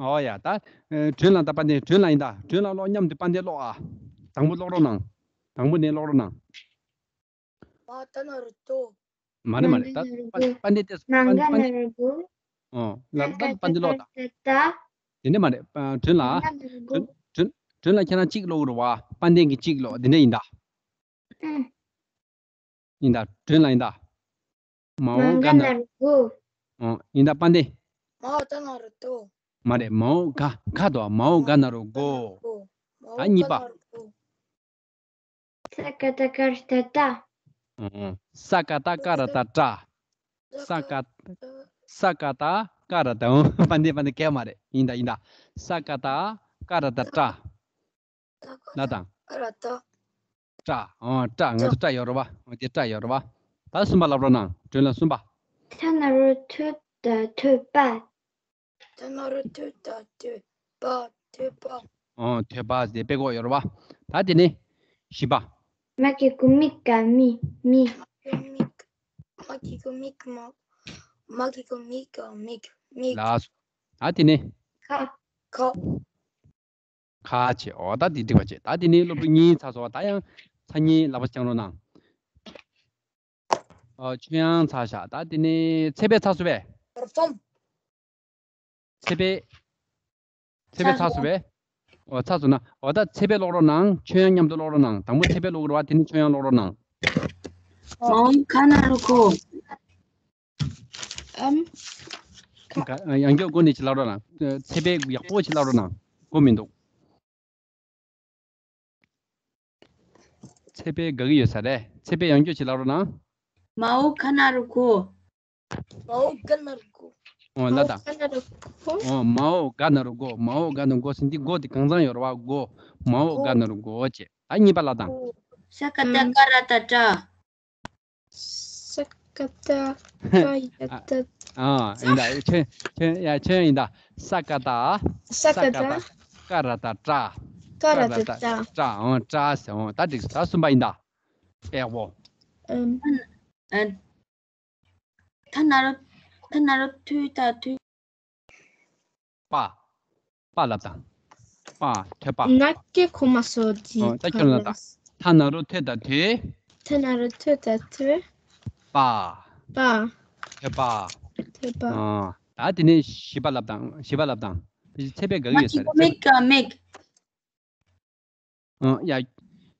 ཨོ་ཡ་ད། སྒྲོན་ལགས་དང་དཔལ་ལྡན། སྒྲོན་ལགས་ཡིན་ད། སྒྲོན་ལགས་ཀློག། མཉམ་དུ་དཔལ་ལྡན་ཀློག་ཨ། དང་པོ་ཀློག་རོགས་གནང་། དང་པོ་ནས་ཀློག་རོགས་གནང་། མ་ད་ན་རུ་ཏོ། མ་རེད་མ་རེད། ད་དཔལ་ལྡན་དེ། མ་ག་ན་རུ་གོ། ཨོ་ལ་ད་དཔལ་ལྡན་ཀློག་ད། དེ་འདྲ་མ་རེད། སྒྲོན་ལགས། སྒྲོན་སྒྲོན་ལགས་ཁྱེད་རང་གཅིག་ཀློག་རུ་བ། དཔལ་ལྡན་གྱི་གཅིག་ཀློག། དེ་འདྲ་ཡིན་ད། ཡིན་ད། སྒྲོན་ལགས་ཡིན་ད། མའོ་ག་ན་རུ་གོ། ཨོ་ཡིན་ད་དཔལ་ལྡན། མའོ་ད་ན་རུ་ཏོ། མ་རེད། མའོ་ག་ག་དོ། མའོ་ག་ན་རུ་གོ། ད་གཉིས་པ། ས་ཀ་བཏགས་སྐ་ར་བཏགས་སྐྲ། ཨོ་ས་ཀ་བཏགས་སྐ་ར་བཏགས་སྐྲ། ས་ཀ་ས་ཀ་བཏགས་སྐ་ར་བཏགས། ཨོ་དཔལ་ལྡན་དཔལ་ལྡན་སྐད་མ་རེད། ཡིན་ད་ཡིན་ད། ས་ཀ་བཏགས་སྐ་ར་བཏགས་སྐྲ། ལ་དང་། ཨ་ར་ཏ། སྐྲ། ཨོ་སྐྲ། ང་ཚོ་སྐྲ་ཡོད་རེད་བ། ཨོ་དེ་སྐྲ་ཡོད་རེད་བ། ད་གསུམ་པ་ལབ་རོགས་གནང་། སྒྲོན་ལགས་གསུམ་པ། ཐ་ན་རོ་ཐོད་ད་ཐོད་པ། ཐ་ན་རོ་ཐོད་ད་ཐོད་པ། ཐོད་པ། ཨོ་ཐོད་པ་དེ་དཔེ་ཀོག་ཡོད་རེད་བ། ད་དེ་ནས་བཞི་པ། མ་གི་གུ་མི་ག་མི། མི། མ་གི་གུ་མི་ག་མ། མ་གི་གུ་མི་ག་མིག་མིག་ལགས་སོ། ད་དེ་ནས། ཁ། ཁ། ཁ་བྱས། ཨོ་ད་འདི་འགྲིག་པ་བྱས། ད་འདི་ནས་སློབ་ཕྲུག་གཉིས་ཚར་སོང་བ། ད་ཡང་ཚར་གཉིས་ལག་པ་བརྐྱངས་རོགས་གནང་། ཨོ་ཆོས་དབྱངས་ཚར་ཤག་ད་འདི་ནས་ཚེ་འཕེལ་ཚར་སོང་བས། རྩོམ། ཚེ་འཕེལ། ཚེ་འཕེལ་ཚར་སོང་བས། ཨོ་ཚར་སོང་ན། ཨོ་ད་ཚེ་འཕེལ་ཀློག་རོགས་གནང་། ཆོས་དབྱངས་མཉམ་དུ་ཀློག་རོགས་གནང་། དང་པོ་ཚེ་འཕེལ་ཀློག་གི་རེད་བ། དེ་ནས་ཆོས་དབྱངས་ཀློག་རོགས་གནང་། མའོ་ག་ན་རུ་གོ། ཨམ། ག་ཡང་སྐྱར་སྒོ་ནས་ཅིག་ལབ་རོགས་གནང་། ཚེ་འཕེལ་ཡག་པོ་ཅིག་ལབ་རོགས་གནང་། གོ་མི་འདུག་ཚེ་འཕེལ་དགའ་གི་ཡོད་ས་རེད། ཚེ་འཕེལ་ཡང་སྐྱར་ཅིག་ལབ་རོགས་གནང་། མའོ་ག་ན་རུ་གོ། མའོ་ག་ན་རུ་གོ། ཨོ་ལ་དང་། མའོ་ག་ན་རུ་གོ། ཨོ་མའོ་ག་ན་རུ་གོ། མའོ་ག་ན་གོ་ཟེར་འདི་གོ་དེ་གང་ཚང་ཡོད་རེད་བ། གོ། མའོ་ག་ན་རུ་གོ་ཅེས། ད་གཉིས་པ་ལབ་དང་། ས་ཀ་བཏགས་སྐ་ར་བཏགས་སྐྲ། ས་ཀ་བཏགས་སྐ་ཡ་བཏགས། ཨ་ཡིན་ད། ཆོས་ཆོས་ཡ་ཆོས་ཡིན་ད། ས་ཀ་བཏགས། ས་ཀ་བཏགས། སྐ་ར་བཏགས་སྐྲ། སྐ་ར་བཏགས་སྐྲ། སྐྲ། ཨོ་སྐྲ་ཟེར། ཨོ་ད་འགྲིག་སོང་། ད་གསུམ་པ་ཡིན་ད། ཨེ་བོ། ཨམ། ཨན། ཐ་ན་རོ། ཐ་ན་རོ་ཐོད་ད་ཐོད། པ། པ་ལབ་དང་། པ། ཐོད་པ། ང་སྐད་གོ་མ་སོང་། ཨོ་ད་ཁྱོད་ལབ་དང་། ཐ་ན་རོ་ཐོད་ད་ཐོད། ཐ་ན་རོ་ཐོད་ད་ཐོད། པ། པ། ཐོད་པ། ཐོད་པ། ཨོ་ད་དེ་ནས་བཞི་པ་ལབ་དང་། བཞི་པ་ལབ་དང་། ཚེ་འཕེལ་དགའ་གི་ཡོད་ས་རེད། མ་གི་གུ་མི་ག་མིག་ཨ། ཡ།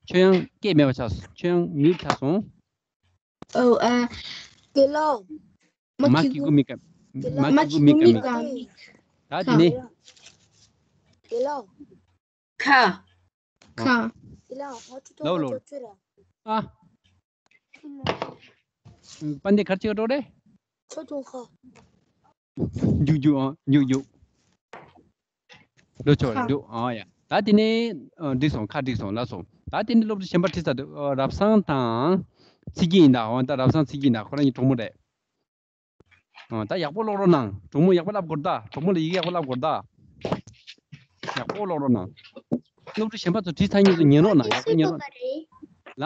ཁྱོད་ཡང་སྐད་མེད་པ་ཆགས་སོང་། ཁྱོད་ཡང་མིའུཊ་ཆགས་སོང་། ཨོ། ཨ། དགེ་སློང་། མ་གི་གུ་མི་ཀ། མ་གི་གུ་མི་ཀ་མིག་ད་དེ་ནི། དགེ་སློང་། ཁ། ཁ། ལོ་ལོ། ཨ། པན་དེ་གར་ཅིག་འགྲོ་རེད། ཆོ་ཆུང་ཁ། རྒྱུག་རྒྱུག་ཨ་རྒྱུག་རྒྱུག་འགྲོ་ཆོག་རེད་འགྲོ། ཨ་ཡ། ད་དེ་ནས་ཨ། འགྲིག་སོང་། ཁ་འགྲིག་སོང་། ལགས་སོ། ད་དེ་ནས་སློབ་ཕྲུག་གཞན་པ་ཁྲིད་ས་དེ་ཨ། རབ་བཟང་དང་ཚིག་གི་ཡིན་ད། འོ་ད་རབ་བཟང་ཚིག་གི་ཡིན་ད། ཁོ་རང་གཉིས་གྲོགས་མོ་རེད། ཨ། ད་ཡག་པོ་ཀློག་རོགས་གནང་། གྲོགས་མོ་ཡག་པོ་བསླབ་དགོས་ད། གྲོགས་མོ་ལ་ཡི་གེ་ཡག་པོ་བསླབ་དགོས་ད། ཡག་པོ་ཀློག་རོགས་གནང་། སློབ་ཕྲུག་གཞན་པ་ཚོ་ཁྲིད་ས་གཉིས་ཚོ་ཉན་རོགས་གནང་། ཡག་པོ་ཉན་རོགས། ལ།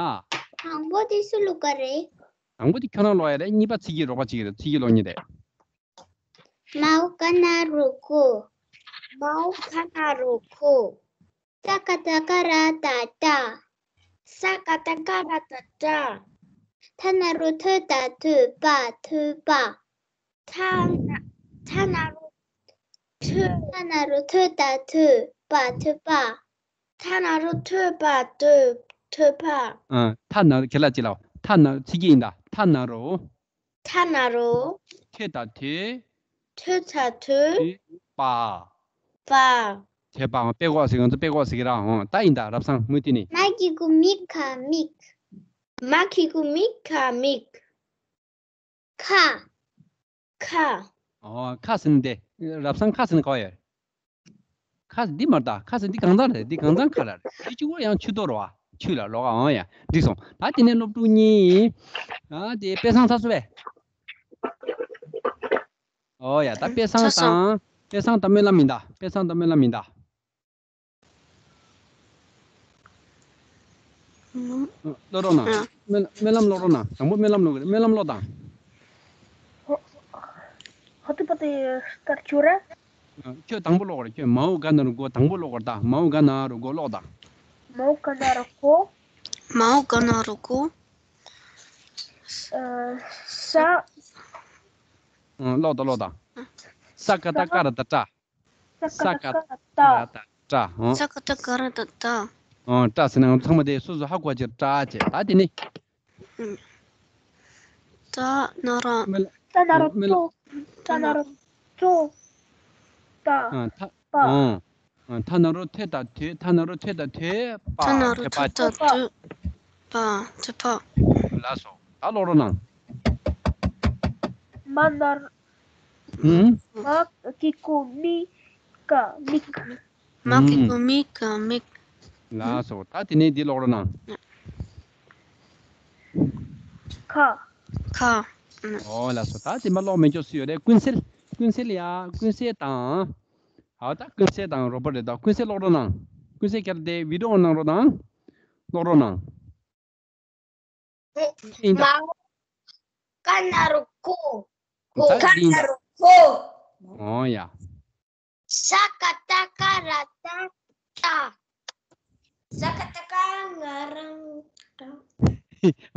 དང་པོ་དེ་སུ་བླུག་ག་རེད། དང་པོ་དེ་ཁྱོད་རང་ཀློག་ཡ་རེད། གཉིས་པ་ཚིག་གི་རོགས་པ་བྱེད་ཀྱི་རེད། ཚིག་གི་ཀློག་མཁན་རེད། མའོ་ག་ན་རོ་གོ། མའོ་ག་ན་རོ་གོ། ས་ཀ་བཏགས་སྐ་ར་བཏགས་སྐྲ། ས་ཀ་བཏགས་སྐ་ར་བཏགས་སྐྲ། ཐ་ན་རོ་ཐོ་བཏགས་ཐོད། པ། ཐོད་པ། ཐ་ན། ཐ་ན་རོ། ཐོད། ཐ་ན་རོ་ཐོད་བཏགས་ཐོད། པ། ཐོད་པ། ཐ་ན་རོ་ཐོད་པ་ཐོད། ཐོད་པ། ཨ། ཐ་ན་རོ། ཁྱེད་ལ་ཅི་ལ། ཐ་ན་ཚིག་གི་ཡིན་ད། ཐ་ན་རོ། ཐ་ན་རོ། ཐོད་བཏགས་ཐོད། ཐོད་བཏགས་ཐོད། པ། པ། ཐོད་པ། ཨང་། པད་ཀོག་ཟེར། ང་ཚོ་པད་ཀོག་ཟེར་གི་ར། ཨང་། ད་ཡིན་ད། རབ་བཟང་མུ་མཐུད་ནས། མ་གི་གུ་མི་ག་མིག། མ་གི་གུ་མི་ག་མིག། ཁ། ཁ། ཨོ། ཁ་ཟེར་ནི་དེ། རབ་བཟང་ཁ་ཟེར་ནི་ག་བ་ཡོད། ཁ་ཟེར་འདི་མ་རེད་ད། ཁ་ཟེར་འདི་གང་ཚང་རེད། འདི་གང་ཚང་ཁ་རེད། འདི་གཅིག་པོ་ཡང་ཆུ་དོ་རེད་བ། ཆུ་ལ་ལོག་ག། ཨང་། ཡ། འགྲིག་སོང་། ད་དེ་ནས་སློབ་ཕྲུག་གཉིས། ཨ། དེ་དཔེ་བཟང་ཚར་སོང་བས། ཨོ་ཡ། ད་དཔེ་བཟང་ཚར་སོང་། དང་། དཔེ་བཟང་དང་སྨོན་ལམ་ཡིན་ད། དཔེ་བཟང་དང་སྨོན་ལམ་ཡིན་ད། ཀློག་རོགས་གནང་། ཨ། སྨོན་སྨོན་ལམ་ཀློག་རོགས་གནང་། དང་པོ་སྨོན་ལམ་ཀློག་གི་རེད། སྨོན་ལམ་ཀློག་དང་། ཧོ། ཧོ་ཏི་པ་ཏི་ལྟར་གྱུར་ར། ཨ། ཁྱོད་དང་པོ་ཀློག་རེད། ཁྱོད་མའོ་ག་ན་རོ་གོ། དང་པོ་ཀློག་གོ་ད། མའོ་ག་ན་རོ་གོ་ཀློག་དང་། མའོ་ག་ན་རོ་གོ། མའོ་ག་ན་རོ་གོ། ཨ། ས། ཨ། ཀློག་དང་། ཀློག་དང་། ས་ཀ་བཏགས་སྐ་ར་བཏགས་སྐྲ། ས་ཀ་བཏགས་སྐ་ར་བཏགས་སྐྲ། ཨོ། ས་ཀ་བཏགས་སྐ་ར་བཏགས་སྐྲ། ཨོ། སྐྲ་ཟེར་ན་ང་ཚོ་ཚང་མ་དེ་སོ་སོ་ཧ་གོ་བྱས་སྐྲ་བྱས། ད་དེ་ནི། ཨུམ། ད་ན་རོ། སྨོན་ལམ། ད་ན་རོ། སྨོན་ལམ། ཙོ། ད་ན་རོ། ཙོ། ད། ཨ། ཐ། པ། ཨོ། ཨ། ཐ་ན་རོ་ཐོད་བཏགས་ཐོད། ཐ་ན་རོ་ཐོད་བཏགས་ཐོད། པ། ཐ་ན་རོ་ཐོད་བཏགས་ཐོད། པ། ཐོད་པ། ལགས་སོ། ད་ཀློག་རོགས་གནང་། མ་ན་རོ། ཨུམ། མ་གི་གུ་མི་ག་མིག། མ་གི་གུ་མི་ག་མིག། ལགས་སོ། ད་དེ་ནས་འདི་ཀློག་རོགས་གནང་། ཁ། ཁ། ཨོ། ལགས་སོ། ད་དེ་མ་ཀློག་མེད་ཅོག་སུ་ཡོད་རེད། ཀུན་གསལ། ཀུན་གསལ་ཡ། ཀུན་གསལ་དང་། ཨ། ད་ཀུན་གསལ་དང་རོ་པོ་རེད་ད། ཀུན་གསལ་ཀློག་རོགས་གནང་། ཀུན་གསལ་ཁྱེད་རང་དེ་བི་ཌི་ཡོ་ཨོན་གནང་རོགས་དང་། ཀློག་རོགས་གནང་། ཨིན་ད། མའོ་ག་ན་རོ་གོ། གོ། ད་ག་ན་རོ་གོ། ཨོ་ཡ། ས་ཀ་བཏགས་སྐ་ར་བཏགས་སྐྲ། ས་ཀ་བཏགས་སྐ་ང་རང་སྐྲ།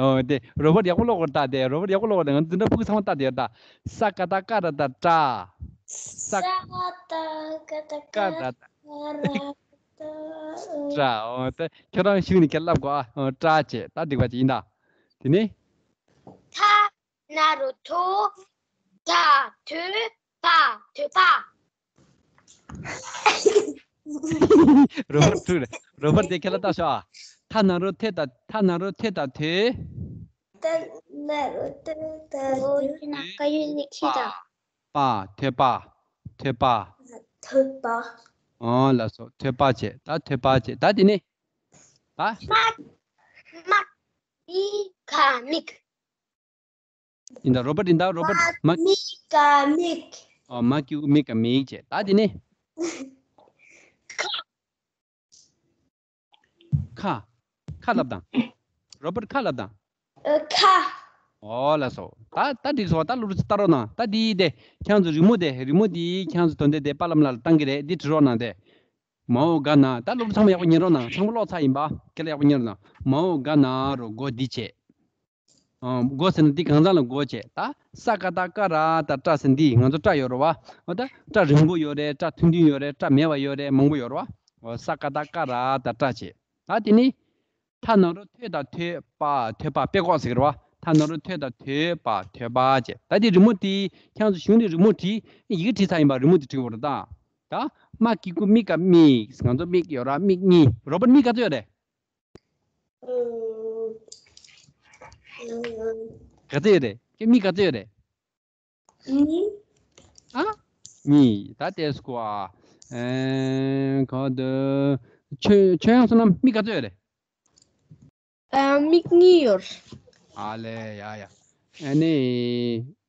ཨོ། དེ་རོ་པོ་ཡག་པོ་ཀློག་གོ་ད། དེ་རོ་པོ་ཡག་པོ་ཀློག་གོ་ད། ང་འཛིན་གྲྭ་ཕྲུ་གུ་ཚང་མ་ལྟ་དེ་ད། ས་ཀ་བཏགས་སྐ་ར་བཏགས་སྐྲ། ས། ས་ཀ་བཏགས་སྐ་ར་བཏགས་སྐྲ། ཨོ། ད་ཁྱོད་རང་གཞུག་ནས་ཁྱེད་ལབ་དགོས་ཨ། ཨོ། སྐྲ་བྱས། ད་འགྲིག་པ་ཅིག་ཡིན་ད། དེ་ནས། ཐ་ན་རོ་ཐོ། ད་ཐོད་པ། ཐོད་པ། རོ་པོ་ཐུག་རེད། རོ་པོ་དེ་ཁྱེད་ལ་ལྟ་ཤོག་ཨ། ཐ་ན་རོ་ཐོད་བཏགས། ཐ་ན་རོ་ཐོད་བཏགས་ཐོད། ཐ་ན་རོ་ཐོད་བཏགས་ཐོད། ཨོ། ཡིན་ན་ཀ་ཡོད་ནི་ཁྱི་ད། པ། ཐོད་པ། ཐོད་པ། ཐོད་པ། ཨོ། ལགས་སོ། ཐོད་པ་བྱས། ད་ཐོད་པ་བྱས། ད་དེ་ནས། ད། མ། མ། མི་ག་མིག། ཡིན་ད། རོ་པོ་ཡིན་ད། རོ་པོ། མ། མི་ག་མིག། ཨོ། མ་གི་གུ་མི་ག་མིག་བྱས། ད་དེ་ནས། ཁ། ཁ། ཁ་ལབ་དང་། རོ་པོ་ཁ་ལབ་དང་། ཨ། ཁ། ཨོ། ལགས་སོ། ད་ད་འགྲིག་སོང་། ད་ལོ་རུ་ལྟ་རོགས་གནང་། ད་འདི་དེ་ཁྱེད་ཚོ་རི་མོ་དེ། རི་མོ་འདི་ཁྱེད་ཚོ་དོན་དེ་དེ་པ་ལམ་ལ་བཏང་གི་རེད། འདི་བྲི་རོགས་གནང་དེ། མའོ་ག་ན། ད་སློབ་ཕྲུག་ཚང་མ་ཡག་པོ་ཉན་རོགས་གནང་། ཚང་མ་ཀློག་ཚར་ཡིན་པ། ཁྱེད་ལ་ཡག་པོ་ཉན་རོགས་གནང་། མའོ་ག་ན་རོ་གོ་འདི་བྱས། ཨ། གོ་ཟེར་ན་འདི་གང་ཟག་ལ་གོ་བྱས། ད་ས་ཀ་བཏགས་སྐ་ར་བཏགས་སྐྲ་ཟེར། འདི་ང་ཚོ་སྐྲ་ཡོད་རེད་བ། འོ། ད་སྐྲ་རིང་པོ་ཡོད་རེད། སྐྲ་ཐུང་ཐུང་ཡོད་རེད། སྐྲ་མེད་པ་ཡོད་རེད། མང་པོ་ཡོད་རེད་བ། འོ། ས་ཀ་བཏགས་སྐ་ར་བཏགས་སྐྲ་བྱས། ད་དེ་ནི་ཐ་ན་རོ་ཐོད་དང་ཐོད་པ། ཐོད་པ་དཔེ་ཀོག་ཟེར་གི་རེད་བ། ཐ་ན་རོ་ཐོད་དང་ཐོད་པ། ཐོད་པ་བྱས། ད་དེ་རི་མོ་དེ་ཁྱེད་རང་ཚོ་གཞུང་ནས་རི་མོ་བྲིས། ཡི་གེ་བྲིས་ཚར་ཡིན་པ། རི་མོ་དེ་བྲིས་དགོས་རེད་ད། ད་མ་གི་གུ་མི་ག་མིག་ང་ཚོ་མིག་ཡོད་ར། མིག་གཉིས། རོ་པར་མིག་ག་ཚོད་ཡོད་རེད། ག་ཚོད་ཡོད་རེད། ཁྱེད་མིག་ག་ཚོད་ཡོད་རེད། གཉིས། ཨ། གཉིས། ད་ལྟས་སྐོ་ཨ། ཨེ། ག་དུ། ཆོས་ཆོས་དབྱངས་བསོད་ནམས་མིག་ག་ཚོད་ཡོད་རེད། ཨ། མིག་གཉིས་ཡོད། ཨ་ལེ། ཡ་ཡ། ཨ་ནི།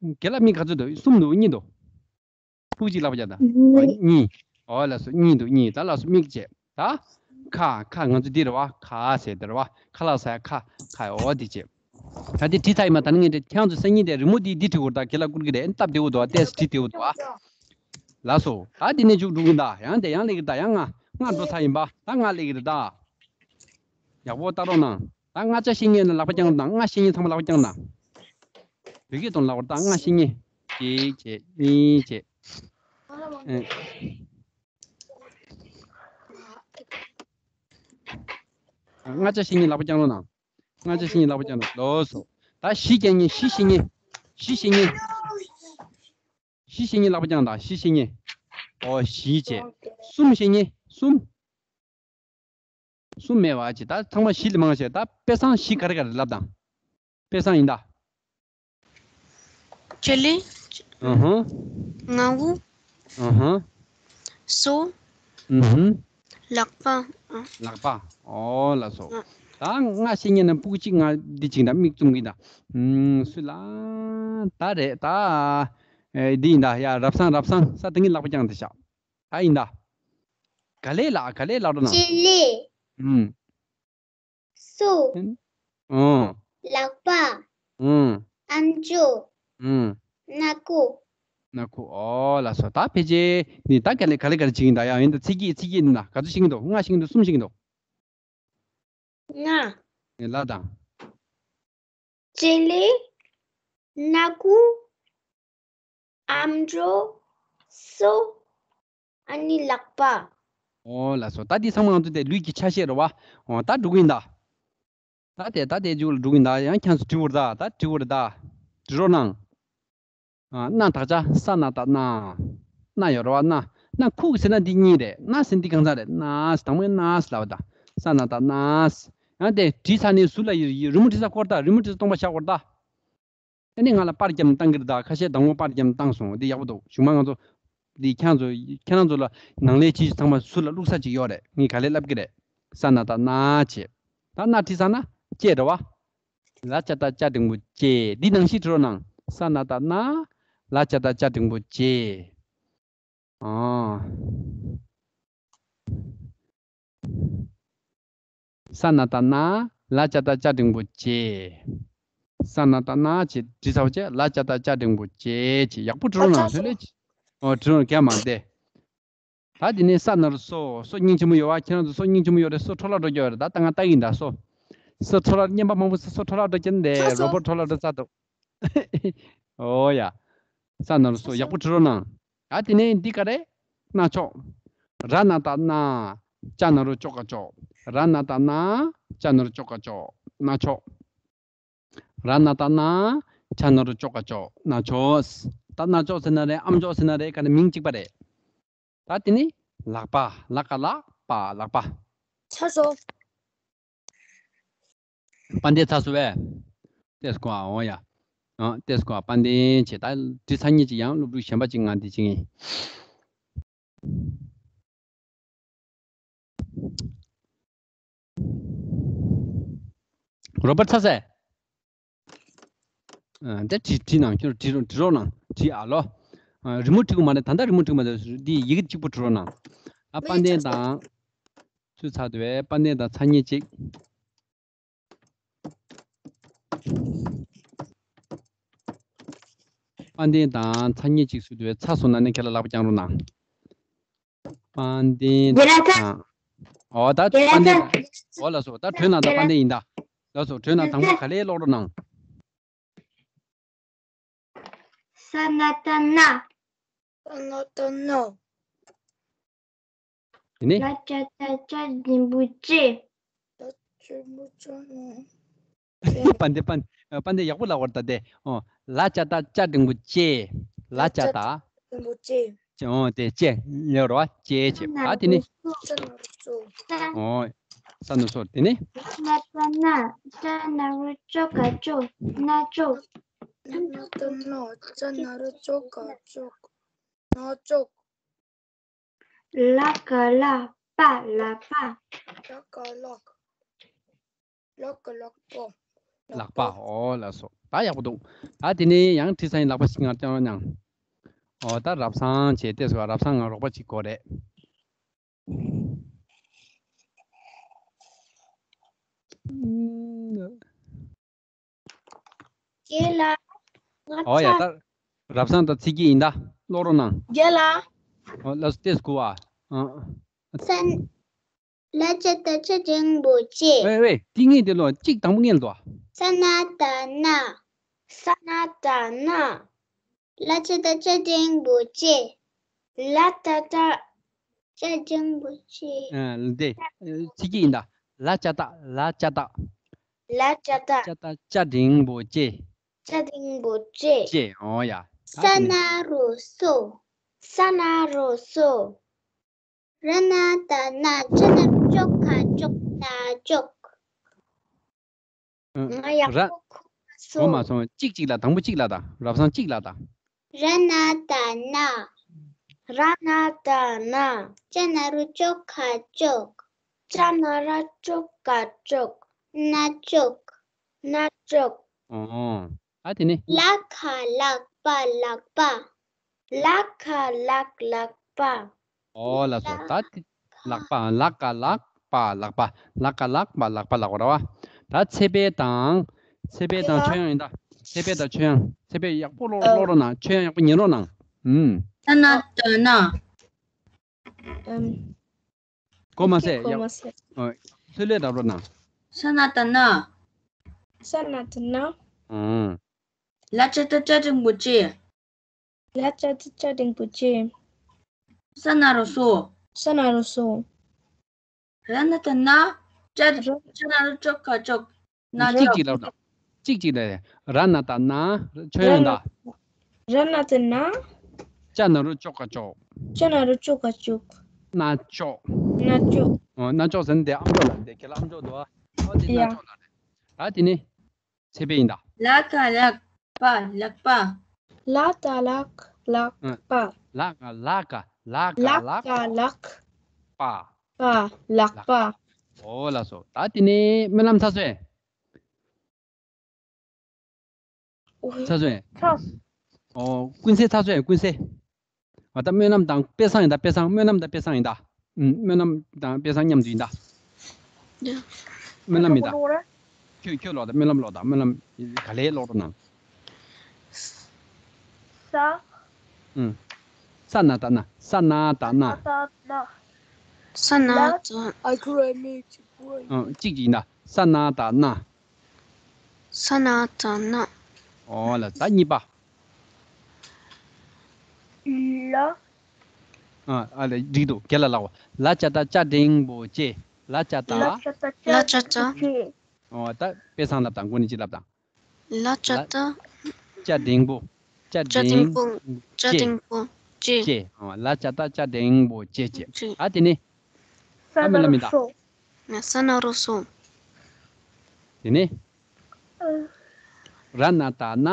རྒན་ལགས་མིག་ག་ཚོད་འདུག་གསུམ་འདུག་གཉིས་འདུག་སྤུ་གུ་གཅིག་ལག་པ་བརྐྱངས་དང་། ཨོ། གཉིས། གཉིས། ཨོ་ལགས་སོ། གཉིས་འདུག་གཉིས། ད་ལགས་སོ། མིག་བྱས། ད། ཁ། ཁ་ང་ཚོ་འདི་རེད་བ། ཁ་ཟེར་འདི་རེད་བ། ཁ་ལག་ཟ་ཡ་ཁ། ཁ་ཡ། ཨོ་འདི་བྱས། ད་འདི་བྲིས་ཚར་ཡིན་པ། ད་ནི་ངས་འདྲི། ཁྱེད་རང་ཚོ་སང་ཉིན་དེ་རི་མོ་འདི་འདི་བྲིས་དགོས་རེད་ད། རྒན་ལགས་བསྐུར་གི་རེད། སྟབས་བདེ་བོ་འདུག་ཨ། ཏོག་ཙམ་བྲིས་བདེ་བོ་འདུག་ཨ། ལགས་སོ། ད་འདི་ནས་མཇུག་འགྲོ་གི་ཡིན་ད། ཡང་དེ་ཡང་སླེབས་ཀྱི་རེད་ད། ཡང་ལྔ། ལྔ་འགྲོ་ཚར་ཡིན་པ། ད་ལྔ་སླེབས་ཀྱི་རེད་ད། ཡག་པོ་ལྟ་རོགས་གནང་། ད་ལྔ་ཆ་ཤེས་མཁན་ལ་ལག་པ་བརྐྱངས་དང་། ལྔ་ཤེས་མཁན་ཚང་མ་ལག་པ་བརྐྱངས་དང་། བོད་སྐད་གཏོང་། ལབ་པར་ད། ལྔ་ཤེས་མཁན། གཅིག་བྱས། གཉིས་བྱས། ཨེ། ལྔ་ཆ་ཤེས་མཁན་ལག་པ་བརྐྱངས་རོགས་གནང་། ལྔ་ཆ་ཤེས་མཁན་ལག་པ་བརྐྱངས་རོགས། ལགས་སོ། ད་བཞི་བརྐྱང་མཁན། བཞི་ཤེས་མཁན། བཞི་ཤེས་མཁན། བཞི་ཤེས་མཁན་ལག་པ་བརྐྱངས་དང་། བཞི་ཤེས་མཁན། ཨོ། བཞི་བྱས། གསུམ་ཤེས་མཁན། གསུམ། གསུམ་མེད་པ་ཅི། ད་ཚང་མ་བཞི་ལས་མང་ཆེ། ད་དཔེ་བཟང་བཞི་ག་རེ་ག་རེ་ལབ་དང་། དཔེ་བཟང་ཡིན་ད། ལྕེ་ལེ། ཨ་ཧ། ང་བོ། ཨ་ཧ། སོ། ཨུ་ཧུ། ལག་པ། ཨ། ལག་པ། ཨོ་ལགས་སོ། ཨ། ད་ལྔ་ཤེས་མཁན་ན་སྤུ་གུ་གཅིག་ང་འདི་བྱེད་ཀྱི་ད། མིག་བཙུམ་གྱི་ད། ཨུམ། སུ་ལ། ད་རེད་ད། ཨེ། འདི་ཡིན་ད། ཡ། རབ་བཟང་། རབ་བཟང་། ས་དེ་ངའི་ལག་པ་བརྐྱངས་དེ་ཤག་ད་ཡིན་ད། ག་ལེ་ལ། ག་ལེ་ལབ་རོགས་གནང་། ལྕེ་ལེ། ཨུམ། སོ། ཨུམ། ལག་པ། ཨུམ། ཨམ་ཅོག་ཨུམ། སྣ་ཁུག་སྣ་ཁུག་ཨོ་ལགས་སོ། ད་ཕལ་ཆེར་ནི་ད་ག་ལེ་ག་ལེ་ག་ལེ་བྱེད་ཀྱི་ཡིན་ད། ཡ། ཡིན་ད། ཚིག་གི་ཚིག་གི་ཡིན་ད། ག་ཚོད་ཤེས་ཀྱི་འདུག་ལྔ་ཤེས་ཀྱི་འདུག་གསུམ་ཤེས་ཀྱི་འདུག་ལྔ། ལབ་དང་། ལྕེ་ལེ། སྣ་ཁུག་ཨམ་ཅོག་སོ། ཨ་ནི་ལག་པ། ཨོ་ལགས་སོ། ད་འདི་ཚང་མ་ང་ཚོ་དེ་ལུས་ཀྱི་ཆ་ཤས་རེད་བ། ཨོ། ད་འགྲོ་གི་ཡིན་ད། ད་དེ་ད་དེ་མཇུག་ལ་འགྲོ་གི་ཡིན་ད། ཡང་ཁྱེད་ཚོ་བྲིས་དགོས་རེད་ད། ད་བྲིས་དགོས་རེད་ད། བྲིས་རོགས་གནང་། ཨ། སྣ། དག་ཆ་ས་ན་བཏགས་སྣ། སྣ་ཡོད་རེད་བ། སྣ། སྣ་ཁུག་ཟེར་ན་འདི་གཉིས་རེད། སྣ་ཟེར་འདི་གང་ཟག་རེད། སྣ། དང་པོའི་སྣ་ཟེར་ལབ་པ་ད། ས་ན་བཏགས་སྣ། ཡང་དེ་བྲིས་ཚར་ནས་ཟུར་ལ་ཡི་རི་མོ་བྲིས་ས་སྐོར་ད། རི་མོ་བྲིས་ས་སྟོང་པ་བཞག་དགོས་རེད་ད། ཨ་ནི་ང་ལ་པར་བརྒྱབ་ནས་བཏང་གི་རེད་ད། ཁ་ཤས་དང་པོ་པར་བརྒྱབ་ནས་བཏང་སོང་། འདི་ཡག་པོ་འདུག་གཞུག་མ་ང་ཚོ་འདི་ཁྱེད་ཚོ་ཁྱེད་རང་ཚོ་ལ་ནང་ལས་བྱེད་ཚང་མ་ཟུར་ལ་བླུགས་ས་ཅིག་ཡོད་རེད། ངས་ག་ལེར་ལབ་ཀྱི་རེད། ས་ན་བཏགས་སྣ་བྱས། ད་སྣ་བྲིས་ཚར་ན་ལྕེ་རེད་བ། ལ་ཅ་བཏགས་ལྕ་འགྲེང་བུ་ལྕེ། འདི་ནང་བཞིན་བྲིས་རོགས་གནང་། ས་ན་བཏགས་སྣ། ལ་ཅ་བཏགས་ལྕ་འགྲེང་བུ་ལྕེ། ཨ། ས་ན་བཏགས་སྣ། ལ་ཅ་བཏགས་ལྕ་འགྲེང་བུ་ལྕེ། ས་ན་བཏགས་སྣ་བྱས་བྲིས་ཚར་བ་བྱས། ལ་ཅ་བཏགས་ལྕ་འགྲེང་བུ་ལྕེ་བྱས། ཡག་པོ་བྲིས་རོགས་གནང་། ལྷོད་ལྷོད་བྱས། ཨོ། བྲིས་རོགས། རྒྱག་མ་བདེ། ད་དེ་ནས་ས་ན་རོ་སོ། སོ་སྙིང་རྗེ་མོ་ཡོད་བ། ཁྱེད་རང་ཚོ་སོ་སྙིང་རྗེ་མོ་ཡོད་རེད། སོ་འཕྲོ་བརླག་འགྲོ་གི་ཡོད་རེད། ད་ལྟ་ང་ལྟ་གི་ཡིན་ད། སོ། སོ་འཕྲོ་བརླག། རྔན་པ་མང་པོ་ཟ། སོ་འཕྲོ་བརླག་འགྲོ་གི་ཡིན་དེ། སོ་སོ། རོ་པོ་འཕྲོ་བརླག་འགྲོ་ཚར་འདུག་ཨོ་ཡ། ས་ན་རོ་སོ། ཡག་པོ་བྲིས་རོགས་གནང་། ད་དེ་ནས་འདི་ག་རེ། རྣ་ཅོག་ར་ན་བཏགས་རྣ། ཅ་ན་རོ་ཅོ་ཀ་ཅོག་ར་ན་བཏགས་རྣ། ཅ་ན་རོ་ཅོ་ཀ་ཅོག་རྣ་ཅོག་ར་ན་བཏགས་རྣ། ཅ་ན་རོ་ཅོ་ཀ་ཅོག་རྣ་ཅོག་ད་རྣ་ཅོག་ཟེར་ན་རེད། ཨམ་ཅོག་ཟེར་ན་རེད། ག་ནི་མིང་གཅིག་པ་རེད། ད་དེ་ནི་ལག་པ། ལ་ཀ་ལ་པ། ལག་པ། ཚར་སོང་། དཔལ་ལྡན་ཚར་སོང་བས། ཏེས་ཀོ་ཨ། འོ་ཡ། ཨ། ཏེས་ཀོ་ཨ། དཔལ་ལྡན་བྱས། ད་འདི་ཚར་ཉིད་ཅིག་ཡང་སློབ་ཕྲུག་གཞན་པ་ཅིག་ང་འདི་ཅིག་ཡིན། རོ་པར་ཚར་སོང་། ཨ། འདི་བྲིས་བྲིས་གནང་། ཁྱོད་བྲིས་རོགས་བྲིས་རོགས་གནང་། བྲིས་ཨ་ལོ། ཨ། རི་མོ་བྲིས་དགོས་མ་རེད། ད་ལྟ་རི་མོ་བྲིས་མ་རེད། འདི་ཡི་གེ་གཅིག་པོ་བྲིས་རོགས་གནང་། ཨ། དཔལ་ལྡན་དང་། ཚུད་ཚར་འདུག་པས། དཔལ་ལྡན་དང་ཚར་ཉིད་གཅིག་དཔལ་ལྡན་དང་ཚར་ཉིད་གཅིག་ཚུད་འདུག་པས། ཚར་སོང་ན་ནི་ཁྱེད་ལ་ལག་པ་བརྐྱངས་རོགས་གནང་། དཔལ་ལྡན་དང་། འོ་ད་དཔལ་ལྡན་དང་། འོ་ལགས་སོ། ད་བྲིས་གནང་། ད་དཔལ་ལྡན་ཡིན་ད། ལགས་སོ། བྲིས་གནང་། དང་པོ་ག་ལེར་ཀློག་རོགས་གནང་། ས་ན་བཏགས་སྣ། ས་ན་བཏགས་སྣ། དེ་ནས། ལ་ཅ་བཏགས་ལྕ་འགྲེང་བུ་ལྕེ། ཆེན་པོ་ཆེ། པན་དེ་པན། པན་དེ་ཡག་པོ་ལབ་པ་རེད་ད་དེ། ཨོ། ལ་ཅ་ཏ་ཅ་འགྲེང་བུ་ཅེ། ལ་ཅ་ཏ། འགྲེང་བུ་ཅེ། ཅེ། ཨོ་དེ་ཅེ། ཡོད་རེད་བ། ཅེ་ཅེ། ཨ་དེ་ནི། ཅ་ན་རོ་སོ། ཨོ། ས་ན་རོ་སོ། དེ་ནི། ན་ཏ་ན། ཅ་ན་རོ་ཅོ་ག་ཅོག། ན་ཅོག། ན་ཏ་ན། ཅ་ན་རོ་ཅོ་ག་ཅོག། ན་ཅོག། ལ་ཀ་ལག་པ་ལག་པ། ལ་ཀ་ལག་ལག་ཀ་ལག་པ། ལག་པ། ཨོ་ལགས་སོ། ད་ཡག་པོ་འདུག་ད་དེ་ནས་ཡང་ཁྲིད་ས་ཡིན། ལག་པ་ཞིག་ང་སྟོན་རོགས་གནང་། ཨོ་ད་རབ་བཟང་བྱས་ཏེ་སོ། རབ་བཟང་ང་རོགས་པ་ཅིག་དགོས་རེད། རྒན་ལགས། ང་ཨོ་ཡ། ཚ- ད་རབ་བཟང་ད་ཚིག་གི་ཡིན་ད། ཀློག་རོགས་གནང་། རྒན་ལགས། ཨོ་ལགས་སོ། ཏེས་གུ་ཨ། ཨ། ས་ན་ལ་ཅ་ཏ་ཅ་འགྲེང་བུ་ཅེ། ཝེ་ཝེ། ཏིང་ངེ་དེ་ལོ་གཅིག་དང་པོ་ངེས་ལ་འདུག་ས་ན་ད་ན། ས་ན་ད་ན། ལ་ཅ་ཏ་ཅ་འགྲེང་བུ་ཅེ། ལ་ཏ་ཏ། ཅ་འགྲེང་བུ་ཅེ། ཨ་འདི་ཚིག་གི་ཡིན་ད། ལ་ཅ་ཏ། ལ་ཅ་ཏ། ལ་ཅ་ཏ། ཅ་ཏ་ཅ་འགྲེང་བུ་ཅེ། ཅ་འགྲེང་བུ་ཅེ། ཅེ། ཨོ་ཡ། ད་ས་དེ་ནི། ན་རོ་སོ། ས་ན་རོ་སོ། ར་ན་ད་ན། ཅ་ན་རོ་ཅོ་ག་ཅོག། ན་ཅོག། ཨ། ང་ཡག་ར། པོ་གོ་མ་གོ་མ་སོང་། སོང་། གཅིག་གཅིག་ལ། དང་པོ་གཅིག་ལ་ད། རབ་བཟང་གཅིག་ལ་ད། ར་ན་ད་ན། ར་ན་ད་ན། ཅ་ན་རོ་ཅོ་ག་ཅོག། ཅ་ན་རོ་ཅོ་ག་ཅོག། ན་ཅོག། ན་ཅོག། ཨོ། ཨ་དེ་ནི། ལ་ཀ་ལག་པ་ལག་པ། ལ་ཀ་ལག་ལག་པ། ཨོ་ལགས་སོ། ད་དེ་ལག་པ། ལ་ཀ་ལག་པ་ལག་པ། ལ་ཀ་ལག་པ་ལག་པ་ལབ་པ་རེད་བ། ད་ཚེ་འཕེལ་དང་། ཚེ་འཕེལ་དང་ཆོས་དབྱངས་ཡིན་ད། ཚེ་འཕེལ་དང་ཆོས་དབྱངས། ཚེ་འཕེལ་ཡག་པོ་ཀློག་ཀློག་རོགས་གནང་། ཆོས་དབྱངས་ཡག་པོ་ཉན་རོགས་གནང་། ཨུམ། ས་ན་ད་ན། ཨུམ། གོ་མ་སོང་། གོ་མ་སོང་། ཡག་ཨོ། ལྷོད་ལྷོད་རབ་རོགས་གནང་། ས་ན་ད་ན། ས་ན་ད་ན། ཨུམ། ལ་ཅ་ཏ་ཅ་འགྲེང་བུ་ཅེ། ལ་ཅ་ཏ་ཅ་འགྲེང་བུ་ཅེ། ས་ན་རོ་སོ། ས་ན་རོ་སོ། ར་ན་ད་ན། ཅ། ར། ཅ་ན་རོ་ཅོ་ག་ཅོག། ན་ཅོག། གཅིག་གཅིག་ལབ་དང་། གཅིག་གཅིག་ལབ། ར་ན་ད་ན། ཆོས་དབྱངས་ད། ར་ན་ད་ན། ཅ་ན་རོ་ཅོ་ག་ཅོག། ཅ་ན་རོ་ཅོ་ག་ཅོག། ན་ཅོག། ན་ཅོག། ཨོ། ན་ཅོག་ཟེར་ན་དེ་ཨམ་ཅོག་ལ། དེ་ཁྱེད་ལ་ཨམ་ཅོག་འདུག་ཨ། ཨོ་དེ་ན་ཡ། ཅོག་ལ་རེད། ད་དེ་ནི། ཚེ་འཕེལ་ཡིན་ད། ལ་ཀ་ལག་པ་ལག་པ། ལ་ཀ་ལག་ལག་པ། ལ་ཀ་ལག་ལག་ལ་ཀ་ལག་ལག་ལག་པ། པ་ལག་པ། ཨོ་ལགས་སོ། ད་དེ་ནས་སྨོན་ལམ་ཚར་སོང་། ཚར་སོང་། ཚར། ཨོ་ཀུན་གསལ་ཚར་སོང་། ཀུན་གསལ། ཨ་ད་སྨོན་ལམ་དང་དཔེ་བཟང་ཡིན་ད། དཔེ་བཟང་། སྨོན་ལམ་དང་དཔེ་བཟང་ཡིན་ད། ཨུམ། སྨོན་ལམ་དང་དཔེ་བཟང་མཉམ་དུ་ཡིན་ད། སྨོན་ལམ་ཡིན་ད། ཁྱོད་ཁྱོད་ཀློག་ད། སྨོན་ལམ་ཀློག་ད། སྨོན་ལམ་ག་ལེར་ཀློག་རོགས་གནང་། ས། ཨུམ། ས་ན་ད་ན། ས་ན་ད་ན། ས་ན་ད་ན། ས་ན་ད། ཨ་ཁུ་རེ་མི་ཅི་པོ། ཨུམ། གཅིག་གཅིག་ཡིན་ད། ས་ན་ད་ན། ས་ན་ད་ན། ཨོ་ལ། ད་གཉིས་པ། ལ། ཨ་ཨ་ལ་འགྲིག་འདུག་རྒན་ལགས་ལབ་པ། ལ་ཅ་ཏ་ཅ་འགྲེང་བུ་ཅེ། ལ་ཅ་ཏ། ལ་ཅ་ཏ་ཅ་ལ་ཅ་ཏ། འགྲེང་བུ་ཅེ། ཨོ་ད་དཔེ་བཟང་ལབ་དང་། མགོ་ནས་ཅིག་ལབ་དང་། ལ་ཅ་ཏ། ཅ་འགྲེང་བུ། ཅ་ཅ་འགྲེང་བུ། ཅ་ཅེ། འགྲེང་བུ་ཅེ། ཅེ། ཨོ་ལ་ཅ་ཏ་ཅ་འགྲེང་བུ་ཅེ་ཅེ། ཅེ། ཨ་དེ་ནི། ས་ཨ་སྨོན་ན་ལམ་རོ་ཡིན་ད། སོ། ང་ས་ན་རོ་སོ། དེ་ནས། ཨ། ར་ན་ད་ན།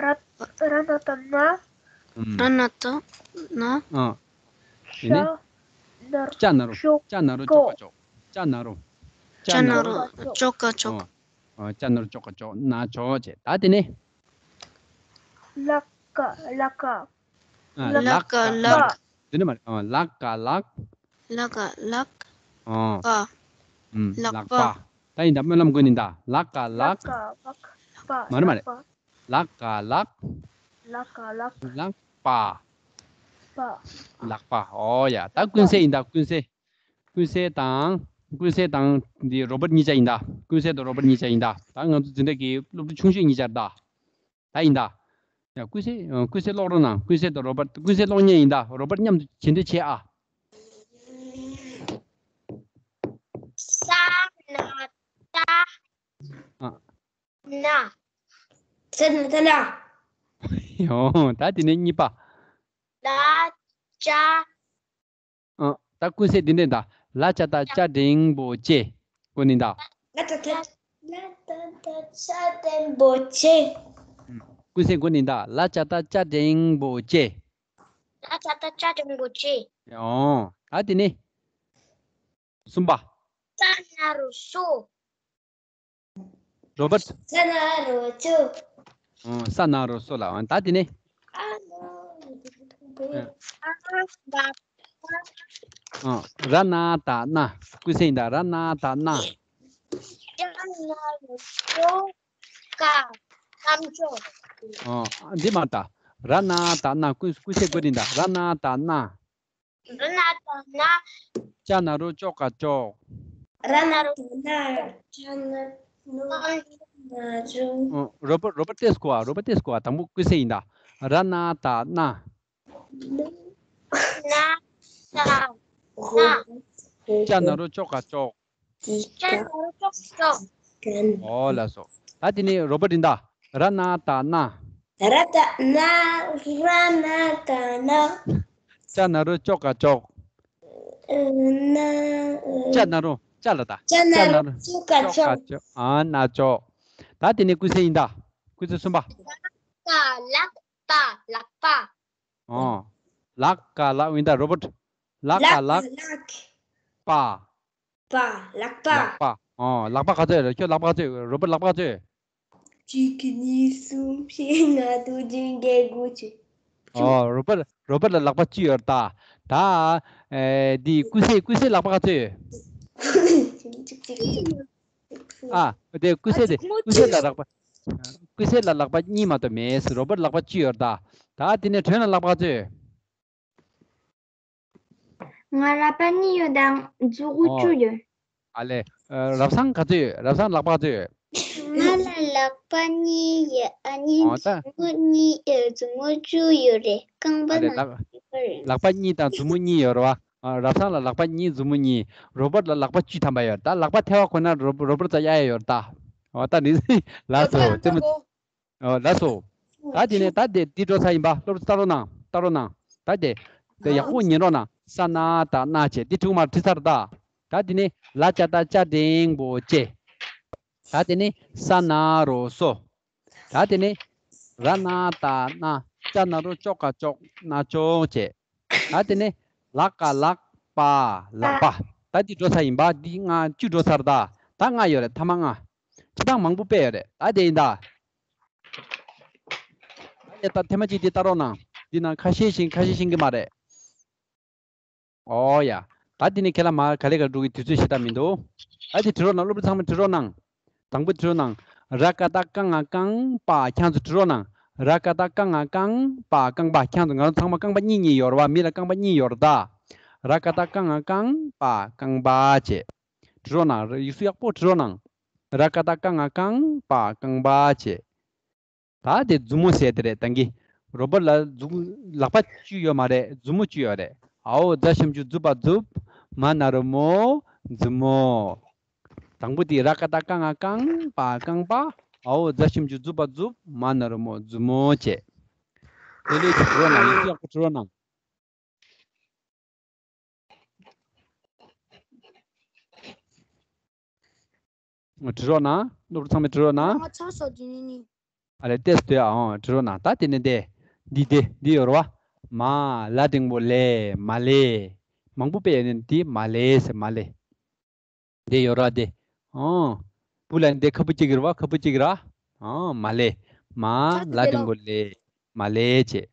ར། ར་ན་ད་ན། ཨུམ། ར་ན་ད་ན། ཨ། དེ་ནས། ཤ། ན་རོ། ཅ་ན་རོ། ཅོ་ཅ་ན་རོ་ཅོ་ཀ་ཅོ། ཅ་ན་རོ། ཅ་ན་རོ། ཅ་ན་རོ་ཅོ་ཀ་ཅོ། ཨ། ཨ། ཅ་ན་རོ་ཅོ་ཀ་ཅོ། ན་ཅོ་བྱས། ད་དེ་ནས། ལ་ཀ་ལ་ཀ་ཨ། ལ་ཀ་ལག་ལག་དེ་ནས་མ་རེད། ཨ། ལ་ཀ་ལག་ལ་ཀ་ལག་ཨ། ཨུམ། ལག་ལག་པ། པ། ད་ཡིན་ད། སྨོན་ལམ་དགོས་ནི་ད། ལ་ཀ་ལག་ལ་ཀ་ལག་པ། མ་རེད་མ་རེད། ལ་ཀ་ལག་ལ་ཀ་ལག་ལག་པ། པ། ལག་པ། ཨོ་ཡ། ད་ཀུན་གསལ་ཡིན་ད། ཀུན་གསལ། ཀུན་གསལ་དང་། ཀུན་གསལ་དང་འདི་རོ་བར་གཉིས་ཆ་ཡིན་ད། ཀུན་གསལ་དང་རོ་བར་གཉིས་ཆ་ཡིན་ད། ད་ང་ཚོ་འཛིན་གྲྭ་གི་སློབ་ཕྲུག་ཆུང་ཤོས་གཉིས་ཆ་རེད་ད། ད་ཡིན་ད། ཡ། ཀུན་གསལ། ཨ། ཀུན་གསལ་ཀློག་རོགས་གནང་། ཀུན་གསལ་དང་རོ་བར། ཀུན་གསལ་ཀློག་མཁན་ཡིན་ད། རོ་བར་མཉམ་དུ་བྱེད་འདོད་བྱེད་ཨ། ས་ན་ ན། ས་ན་ད་ན། ཡོང་། ད་དེ་ནས་གཉིས་པ། ལ་ཅ། ཨ། ད་ཀུན་གསལ་འདི་འདྲས་ད། ལ་ཅ་ད་ཅ་འགྲེང་བུ་ཅེ། ཀུན་ནི་ད། ལ་ཏ་ཏ། ལ་ཏ་ཏ་ཅ་འགྲེང་བུ་ཅེ། ཀུན་གསལ་ཀུན་ནི་ད། ལ་ཅ་ད་ཅ་འགྲེང་བུ་ཅེ། ལ་ཅ་ད་ཅ་འགྲེང་བུ་ཅེ། ཡོང་། ད་དེ་ནས་གསུམ་པ། ས་ན་རོ་སོ། རོ་པར། ས་ན་རོ་ཅོ། ཨོ། ས་ན་རོ་སོ་ལ། ཨོ། ད་དེ་ནས། ཨ་ན། ཨ་ན། ཨོ། ར་ན་ད་ན། ཀུན་གསལ་ཡིན་ད། ར་ན་ད་ན། ར་ན་རོ་ཅོ་ཀ། རྣམ་ཅོ། ཨོ། འདི་མ་ད། ར་ན་ད་ན། ཀུན་ཀུན་གསལ་ཀུན་ཡིན་ད། ར་ན་ད་ན། ར་ན་ད་ན། ཅ་ན་རོ་ཅོ་ཀ་ཅོག། ར་ན་རོ་ད་ན། ཅ་ན་རོ་ན་ཅོ། ཨོ། རོ་པར་རོ་པར་ཏེས་གོ་ཨ། རོ་པར་ཏེས་གོ་ཨ། དང་པོ་ཀུན་གསལ་ཡིན་ད། ར་ན་ད་ན། ན་ད་ན། ཅ་ན་རོ་ཅོ་ཀ་ཅོག། ཅ་ན་རོ་ཅོ་ཀ་ཅོག། ཨོ་ལགས་སོ། ད་དེ་ནས་རོ་པར་ཡིན་ད། ར་ན་ད་ན། ར་ད་ན། ར་ན་ད་ན། ཅ་ན་རོ་ཅོ་ཀ་ཅོག། ཨ་ན། ཅ་ན་རོ་ཅ་ལ་ད། ཅ་ན་རོ་ཅོ་ཀ་ཅོག། ཅོ་ཀ་ཅོག། ཨ་ན་ཅོག། ད་དེ་ནས་ཀུན་གསལ་ཡིན་ད། ཀུན་གསལ་གསུམ་པ། ལ་ཀ་ལག་པ། ལག་པ། ཨོ། ལག་ཀ་ལག་ཡིན་ད། རོ་པར། ལ་ཀ་ལག། ལག་པ། པ། ལག་པ། ལག་པ། ཨོ། ལག་པ་ག་ཚོད་ཡོད་རེད། ཁྱོད་ལག་པ་ག་ཚོད་ཡོད། རོ་པར་ལག་པ་ག་ཚོད་ཡོད། གཅིག་གཉིས། གསུམ། བཞི། ལྔ། དྲུག་བདུན། བརྒྱད། དགུ། བཅུ། ཨོ། རོ་པར་རོ་པར་ལ་ལག་པ་བཅུ་ཡོད་རེད་ད། ད། ཨེ། འདི་ཀུན་གསལ་ཀུན་གསལ་ལག་པ་ག་ཚོད་ཡོད། གཅིག་གཅིག་གཅིག་ཨ། དེ་ཀུན་གསལ་དེ་ཀུན་གསལ་ལ་ལག་པ། ཀུན་གསལ་ལ་ལག་པ་གཉིས་མ་གཏོགས་མེད། རོ་པར་ལག་པ་བཅུ་ཡོད་རེད་ད། ད་དེ་ནས་དྲོད་ན་ལག་པ་ག་ཚོད་ཡོད། ང་ལག་པ་གཉིས་ཡོད་དང་མཛུ་གུ་ཨོ། བཅུ་ཡོད། ཨ་ལས། ཨ། རབ་བཟང་ག་ཚོད་ཡོད། རབ་བཟང་ལག་པ་ག་ཚོད་ཡོད། ང་ལ་ལག་པ་གཉིས་ཡོད། ཨ་ནི་ཨོ་ད། མཛུ་གུ་གཉིས་ཡོད། མཛུ་གུ་བཅུ་ཡོད་རེད། རྐང་པ་ཨ་ལས་ནང་ལག་ཡོད་རེད། ལག་པ་གཉིས་དང་མཛུ་གུ་གཉིས་ཡོད་རེད་བ། ཨ། རབ་བཟང་ལ་ལག་པ་གཉིས་མཛུ་གུ་གཉིས། རོ་པར་ལ་ལག་པ་བཅུ་ཐམ་པ་ཡོད། ད་ལག་པ་ཐལ་བ་ཁོ་ན་རོ་རོ་པར་རྩ་ཡ་ཡ་ཡོད་རེད་ད། ཨོ་ད་ནི། ལགས་སོ། ཨོ་ད་རྩེད་མོ། ཨོ་ལགས་སོ། ད་དེ་ནས་ད་དེ་འདི་འགྲོ་ཚར་ཡིན་པ། སློབ་ཕྲུག་ལྟ་རོགས་གནང་། ལྟ་རོགས་གནང་། ད་དེ། དེ་ཡག་པོ་ཉན་རོགས་གནང་། ས་ན་ད་ན་བྱས། འདི་དྲུག་མར་བྲིས་ཚར་ད། ད་དེ་ནས་ལ་ཅ་ད་ཅ་འགྲེང་བུ་ཅེ། ད་དེ་ནས་ས་ན་རོ་སོ། ད་དེ་ནས་ར་ན་ད་ན། ཅ་ན་རོ་ཅོ་ཀ་ཅོག། ན་ཅོག་བྱས། ད་དེ་ནས་ལ་ཀ་ལག་པ། ལག་པ། ད་འདི་འགྲོ་ཚར་ཡིན་པ། འདི་ལྔ་བཅུ་འགྲོ་ཚར་ད། ད་ལྔ་ཡོད་རེད། ཐ་མ་ལྔ། སྤྱིར་བཏང་མང་པོ་དཔེ་ཡོད་རེད། ད་དེ་ཡིན་ད། ད་དེ་ད་ཐེངས་མ་གཅིག་འདི་ལྟ་རོགས་གནང་། འདི་ནང་ཁ་ཤས་ཤིག་ཁ་ཤས་ཤིག་གི་མ་རེད། ཨོ་ཡ། ད་འདི་ནས་ཁྱེད་ལ་མ་ག་ལེ་ག་འགྲོ་གི་དུས་ཚོད་ཞེ་དྲག་མི་འདུག་ད་འདི་བྲིས་རོགས་གནང་། སློབ་ཕྲུག་ཚང་མ་བྲིས་རོགས་གནང་། དང་པོ་བྲིས་རོགས་གནང་། ར་ཀ་ད་ཀ་ང་རྐང་པ། ཁྱེད་ཚོ་བྲིས་རོགས་གནང་། ར་ཀ་ད་ཀ་ང་རྐང་པ། རྐང་པ། ཁྱེད་ཚོ་ང་རང་ཚང་མ་རྐང་པ་གཉིས་གཉིས་ཡོད་རེད་བ། མི་ལ་རྐང་པ་གཉིས་ཡོད་རེད་ད། ར་ཀ་ད་ཀ་ང་རྐང་པ། རྐང་པ་བྱས། བྲིས་རོགས་གནང་། ཡིག་གཟུགས་ཡག་པོ་བྲིས་རོགས་གནང་། ར་ཀ་ད་ཀ་ང་རྐང་པ། རྐང་པ་བྱས། ད་དེ་མཛུབ་མོ་ཟེར་དེ་རེད། ད་གིན་རོ་པར་ལ་མཛུབ། ལག་པ་བཅུ་ཡོད་མ་རེད། མཛུབ་མོ་བཅུ་ཡོད་རེད། འ་འོག་ཛ་ཞབས་ཀྱུ་མཛུ་བ་མཛུབ། མ་ན་རོ་མོ། མཛུབ་མོ། དང་པོ་དེ་ར་ཀ་ད་ཀ་ང་རྐང་པ། རྐང་པ། འ་འོག་ཛ་ཞབས་ཀྱུ་མཛུ་བ་མཛུབ། མ་ན་རོ་མོ། མཛུབ་མོ་བྱས། དེ་ལས་དེ་བྲིས་རོགས་གནང་། ཡིག་གཟུགས་ཡག་པོ་བྲིས་རོགས་གནང་། བྲིས་རོགས་གནང་། སློབ་ཕྲུག་ཚང་མས་བྲིས་རོགས་གནང་། ང་ཚར་སོང་། དེ་ནས་ནི། ཨ་ལས། ཏེས་ཏེ་ཨང་བྲིས་རོགས་གནང་། ད་དེ་ནས་དེ། འདི་དེ་འདི་ཡོད་རེད་བ། མ་ལ་འགྲེང་བུ་ལེ། མ་ལེ། མང་པོ་དཔེ་ཡོད་ནི་དེ་མ་ལེ་ཟེར། མ་ལེ། དེ་ཡོད་ར་དེ། ཨང་། བུ་ལ་འདི་ཁ་བུ་གཅིག་རེད་བ། ཁ་བུ་གཅིག་ར། ཨང་། མ་ལེ། མ་ལ་འགྲེང་བུ་ལེ། མ་ལེ་བྱས།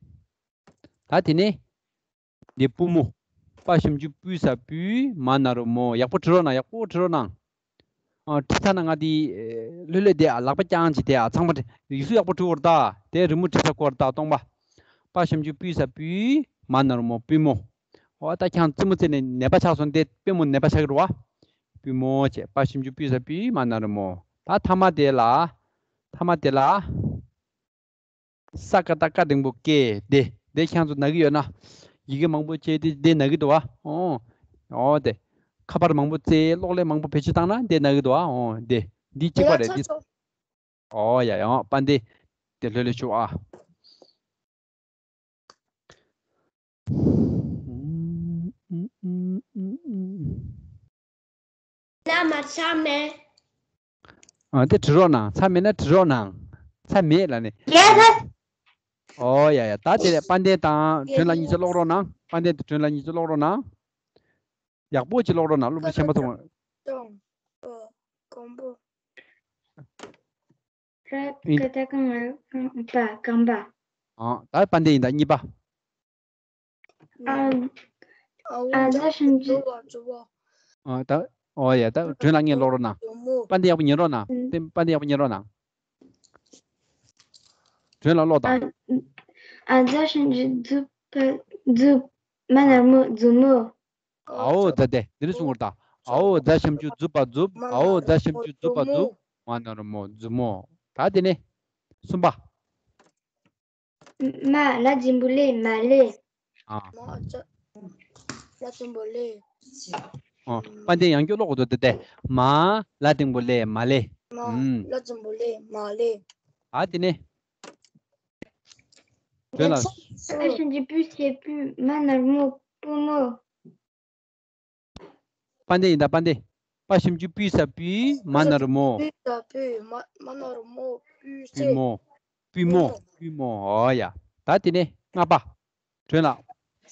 ད་དེ་ནས། འདི་པུས་མོ། པ་ཞབས་ཀྱུ་པུ་ས་པུས། མ་ན་རོ་མོ། ཡག་པོ་བྲིས་རོགས་གནང་། ཡག་པོ་བྲིས་རོགས་གནང་། ཨ། བྲིས་ཚར་ན་ང་འདི་ལྷོད་ལྷོད་དེ་ལག་པ་བརྐྱངས་བྱས་དེ། ཨ། ཚང་མ་ཡིག་གཟུགས་ཡག་པོ་བྲིས་དགོས་རེད་ད། དེ་རི་མོ་བྲིས་ཚར་དགོས་རེད་ད། སྟོང་པ། པ་ཞབས་ཀྱུ་པུས་ས་པུས། མ་ན་རོ་མོ། པུས་མོ། འོ་ད་ཁྱེད་རང་རྩེད་མོ་རྩེས་ནས་ནད་པ་ཆགས་སོང་། དེ་པུས་མོ་ནད་པ་ཆགས་ཀྱི་རེད་བ། པུས་མོ་བྱས། པ་ཞབས་ཀྱུ་པུས་ས་པུས། མ་ན་རོ་མོ། ད་ཐ་མ་དེ་ལ། ཐ་མ་དེ་ལ། ས་ཀ་ད་ཀ་འགྲེང་བུ་ཀེ། དེ་དེ་ཁྱེད་ཚོ་ན་གི་ཡོད་ན། ཡི་གེ་མང་པོ་བྱས་དེ་དེ་ན་གི་འདུག་བ། ཨོ། ཨོ་དེ། ཁ་པར་མང་པོ་བཙལ། གློག་ཀླད་མང་པོ་བེད་སྤྱོད་བཏང་ན་དེ་ན་གི་འདུག་བ། ཨོ་དེ། འདི་གཅིག་པ་རེད། འདི། ཨོ་ཡ་ཡ། ཨོ་དཔལ་ལྡན། དེ་ལྷོད་ལྷོད་བྱུང་ཨ། ལ་མ་ཚར་མེད། ཨ་དེ་བྲི་རོགས་གནང་། ཚར་མེད་ན་བྲི་རོགས་གནང་། ཚར་མེད་ལ་ནི། ཡ་ལ། ཨོ་ཡ་ཡ། ད་དེ་དཔལ་ལྡན་དང་སྒྲོན་ལགས་གཉིས་ཆ་ཀློག་རོགས་གནང་། དཔལ་ལྡན་དང་སྒྲོན་ལགས་གཉིས་ཆ་ཀློག་རོགས་གནང་། ཡག་པོ་ཅིག་ཀློག་རོགས་གནང་། སློབ་ཕྲུག་ཆེན་པོ་ཚོ། གང་པོ། ར་ཀ་བཏགས་རྐང་ང་རྐང་པ། རྐང་པ། ཨ་ད་དཔལ་ལྡན་ཡིན་ད། གཉིས་པ། ཨ་ཨ་ཛ་ཞབས་ཀྱུ། ཨ་ད། ཨོ་ཡ། ད་སྒྲོན་ལགས་ངས་ཀློག་རོགས་གནང་། མཛུབ་མོ། དཔལ་ལྡན་ཡག་པོ་ཉན་རོགས་གནང་། ཨ་དེ་དཔལ་ལྡན་ཡག་པོ་ཉན་རོགས་གནང་། སྒྲོན་ལགས་ཀློག་དང་། ཨ་ཨ་ཛ་ཞབས་ཀྱུ་མཛུ་བ་མཛུབ། མ་ན་རོ་མོ། མཛུབ་མོ། ཨའོ་ད་དེ་འདི་ནས་གསུང་བར་ད། ཨའོ་ཛ་ཞབས་ཀྱུ་མཛུ་བ་མཛུབ། ཨའོ་ཛ་ཞབས་ཀྱུ་མཛུ་བ་མཛུབ། མ་ན་རོ་མོ། མཛུབ་མོ། ད་དེ་ནས་གསུམ་པ། མ་ལ་འགྲེང་བུ་ལེ། མ་ལེ། ཨ། མ་ལ་འགྲེང་བུ་ལེ། ཨོ་དཔལ་ལྡན་ཡང་བསྐྱར་ཀློག་དགོས་འདུག་དེ་དེ། མ་ལ་འགྲེང་བུ་ལེ། མ་ལེ། མ་ཨུམ། ལ་འགྲེང་བུ་ལེ། མ་ལེ། ཨ་དེ་ནས། དོན་ལ། ས་ཞབས་ཀྱུ་པུ་ས་པུས། མ་ན་རོ་མོ། པུས་མོ། དཔལ་ལྡན་ཡིན་ད། དཔལ་ལྡན། པ་ཞབས་ཀྱུ་པུས་ས་པུས། མ་ན་རོ་མོ། པུས་ས་པུས། མ་མ་ན་རོ་མོ། པུས་པུས་མོ། པུས་མོ། པུས་མོ། ཨོ་ཡ། ད་དེ་ནས་ལྔ་པ། སྒྲོན་ལགས།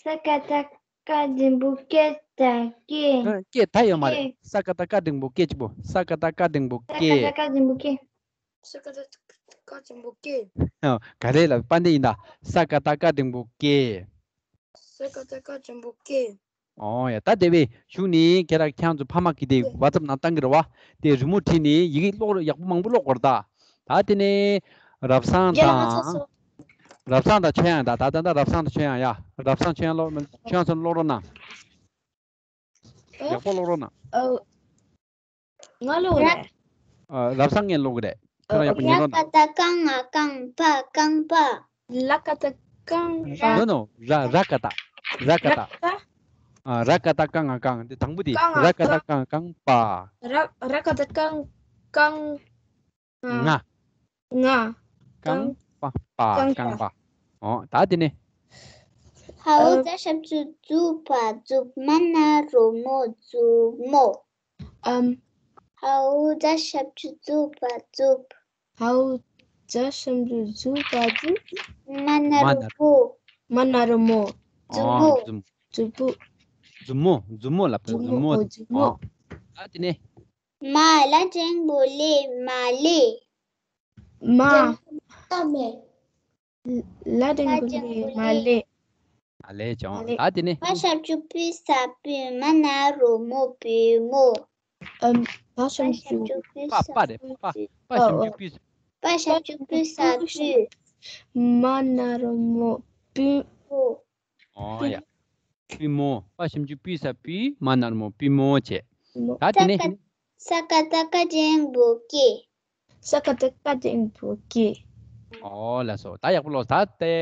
ས་ཀ་བཏགས་སྐ་འགྲེང་བུ་སྐེ་ད་སྐེ། ཨ་སྐེ་ད་ཡོད་མ་རེད། སྐེ། ས་ཀ་བཏགས་སྐ་འགྲེང་བུ་སྐེ་གཅིག་པོ། ས་ཀ་བཏགས་སྐ་འགྲེང་བུ་སྐེ། ས་ཀ་བཏགས་སྐ་འགྲེང་བུ་སྐེ། ས་ཀ་བཏགས་སྐ་འགྲེང་བུ་སྐེ། ཨ་ག་རེ་ལ། དཔལ་ལྡན་ཡིན་ད། ས་ཀ་བཏགས་སྐ་འགྲེང་བུ་སྐེ། ས་ཀ་བཏགས་སྐ་འགྲེང་བུ་སྐེ། ཨོ་ཡ། ད་དེ་བས་གཞུག་ནས་ཁྱེད་རང་ཁྱེད་ཚོ་ཕ་མ་གིས་དེ་ཝ་ཙབ་ནང་བཏང་གི་རེད་བ། དེ་རི་མོ་བྲིས་ནས་ཡི་གེ་ཀློག་རོགས། ཡག་པོ་མང་པོ་ཀློག་དགོས་རེད་ད། ད་དེ་ནས་རབ་བཟང་དང་། རྒན་ལགས་ང་ཚོ་། རབ་བཟང་དང་ཆོས་དབྱངས་ད། ད་ད་ད་རབ་བཟང་དང་ཆོས་དབྱངས་ཡ། རབ་བཟང་ཆོས་དབྱངས་ཀློག་ཆོས་དབྱངས་ཚོ་ཀློག་རོགས་གནང་། ཨེ། ཡག་པོ་ཀློག་རོགས་གནང་། ཨོ། ང་ཀློག་རེད། ཨ་རབ་བཟང་ངས་ཀློག་གི་རེད། ཁྱོད་རང་ཡག་པོ་ཉན་རོགས་གནང་། ར་ཀ་བཏགས་རྐང་ང་རྐང་། པ་རྐང་པ། ལ་ཀ་བཏགས་རྐང་། ར། ནོ་ནོ། ར་ར་ཀ་བཏགས། ར་ཀ་བཏགས། ཨ་ར་ཀ་བཏགས་རྐང་ང་རྐང་། འདི་དང་པོ་དེ། ར་ཀ་བཏགས་རྐང་ང་རྐང་། པ། ར་ར་ཀ་བཏགས་རྐང་། རྐང་། ང་། ང་། རྐང་པ། པ། རྐང་པ། ཨོ་ད་དེ་ནས། འའོ་ཛ་ཞབས་ཀྱུ་འཛུ་བ་འཛུབ། མ་ན་རོ་མོ། མཛུབ་མོ། ཨམ། འའོ་ཛ་ཞབས་ཀྱུ་འཛུ་བ་འཛུབ། འའོ་ཛ་ཞབས་ཀྱུ་འཛུ་བ་འཛུབ། མ་ན་རོ་མོ། མ་ན་རོ་མོ། མཛུབ་མོ། ཨོ་མཛུབ། མཛུབ་མོ། མཛུབ་མོ། མཛུབ་མོ་ལབ་དང་། མཛུབ་མོ། མཛུབ་མོ། ཨོ་ད་དེ་ནས། མ་ལ་འགྲེང་བུ་ལེ། མ་ལེ། མ། ལ་འགྲེང་བུ་ལེ། མ་ལེ། མ་ལེ་ཅང་། མ་ལེ། ད་དེ་ནས། པ་ཞབས་ཀྱུ་པུས་ས་པུས། མ་ན་རོ་མོ། པུས་མོ། ཨམ། པ་ཞབས་ཀྱུ། པ་པ་རེད། པ། པ་ཞབས་ཀྱུ་པུས། པ་ཞབས་ཀྱུ་པུས་ས་པུས། མ་ན་རོ་མོ། པུས་མོ། ཨོ་ཡ། པུས་མོ། པ་ཞབས་ཀྱུ་པུས་ས་པུས། མ་ན་རོ་མོ། པུས་མོ་བྱས། ད་དེ་ནས། ས་ཀ་བཏགས་སྐ་འགྲེང་བུ་སྐེ། ས་ཀ་བཏགས་སྐ་འགྲེང་བུ་སྐེ། ཨོ་ལགས་སོ། ད་ཡག་པོ་ཀློག་ད་དེ།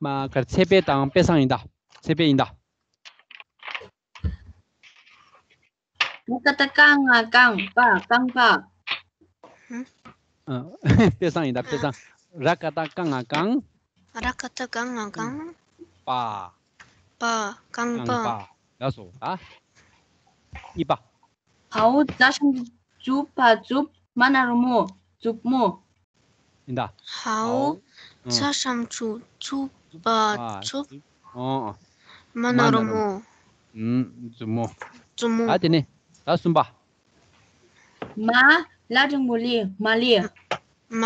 མ་གར་ཚེ་འཕེལ་དང་དཔལ་བཟང་ཡིན་ད། ཚེ་འཕེལ་ཡིན་ད། ར་ཀ་བཏགས་རྐང་ང་རྐང་། པ། རྐང་པ། ཨ། དཔལ་བཟང་ཡིན་ད། དཔལ་བཟང་། ར་ཀ་བཏགས་རྐང་ང་རྐང་། ར་ཀ་བཏགས་རྐང་ང་རྐང་། པ། པ། རྐང་པ། རྐང་པ། ལགས་སོ། ད་གཉིས་པ། འའོ་ཛ་ཞབས་ཀྱུ་འཛུ་བ་འཛུབ། མ་ན་རོ་མོ། མཛུབ་མོ། ཡིན་ད། འའོ་ཛ་ཞབས་ཀྱུ་འཛུ་བ་འཛུབ། ཨོ། མ་ན་རོ་མོ། ཨུམ། མཛུབ་མོ། མཛུབ་མོ། ད་དེ་ནས་ད་གསུམ་པ། མ་ལ་འགྲེང་བུ་ལེ། མ་ལེ། མ་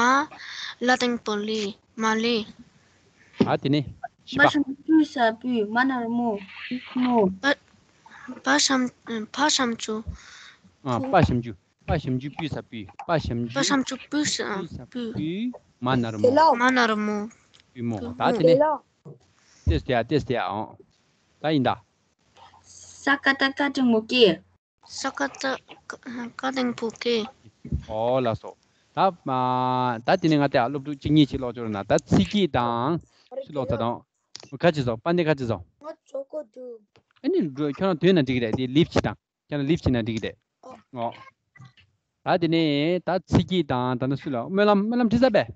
ལ་འགྲེང་བུ་ལེ། མ་ལེ། ད་དེ་ནས་བཞི་པ། པ་ཞབས་ཀྱུ་པུས་ས་པུས། མ་ན་རོ་མོ། མོ། པ་པ་ཞབས་པ་ཞབས་ཀྱུ། ཨ། པ་ཞབས་ཀྱུ། པ་ཞབས་ཀྱུ་པུས་ས་པུས། པ་ཞབས་ཀྱུ། པ་ཞབས་ཀྱུ་པུས་ས་པུས། པུས་ས་པུས། མ་ན་རོ་མོ། མ་ན་རོ་མོ། པུས་མོ། ད་དེ་ནས། ཏེས་ཏེ་ཡ། ཏེས་ཏེ་ཡ། ཨོ། ད་ཡིན་ད། ས་ཀ་བཏགས་སྐ་འགྲེང་བུ་སྐེ། ས་ཀ་བཏགས་སྐ་འགྲེང་བུ་སྐེ། ཨོ་ལགས་སོ། ད་མ། ད་དེ་ནས་ང་དེ་སློབ་ཕྲུག་གཅིག་གཉིས་ཅིག་ཀློག་ཆོག་ན། ད་ཚིག་གི་དང་ཅིག་ཀློག་ད་དང་། ཁ་ཅིག་བཟོ། དཔལ་ལྡན་ཁ་ཅིག་བཟོ། ང་ཆོག་གོ་འདུག་ཨ་ནི་ཁྱོད་རང་འདོན་ན་འགྲིག་གི་རེད། དེ་ལེབ་བྱེད་དང་། ཁྱོད་རང་ལེབ་བྱེད་ན་འགྲིག་གི་རེད། ཨོ། ཨོ། ད་དེ་ནས་ད་ཚིག་གི་དང་ད་ནི་སུ་ལ་སྨོན་ལམ་སྨོན་ལམ་བྲིས་ཚར་པས།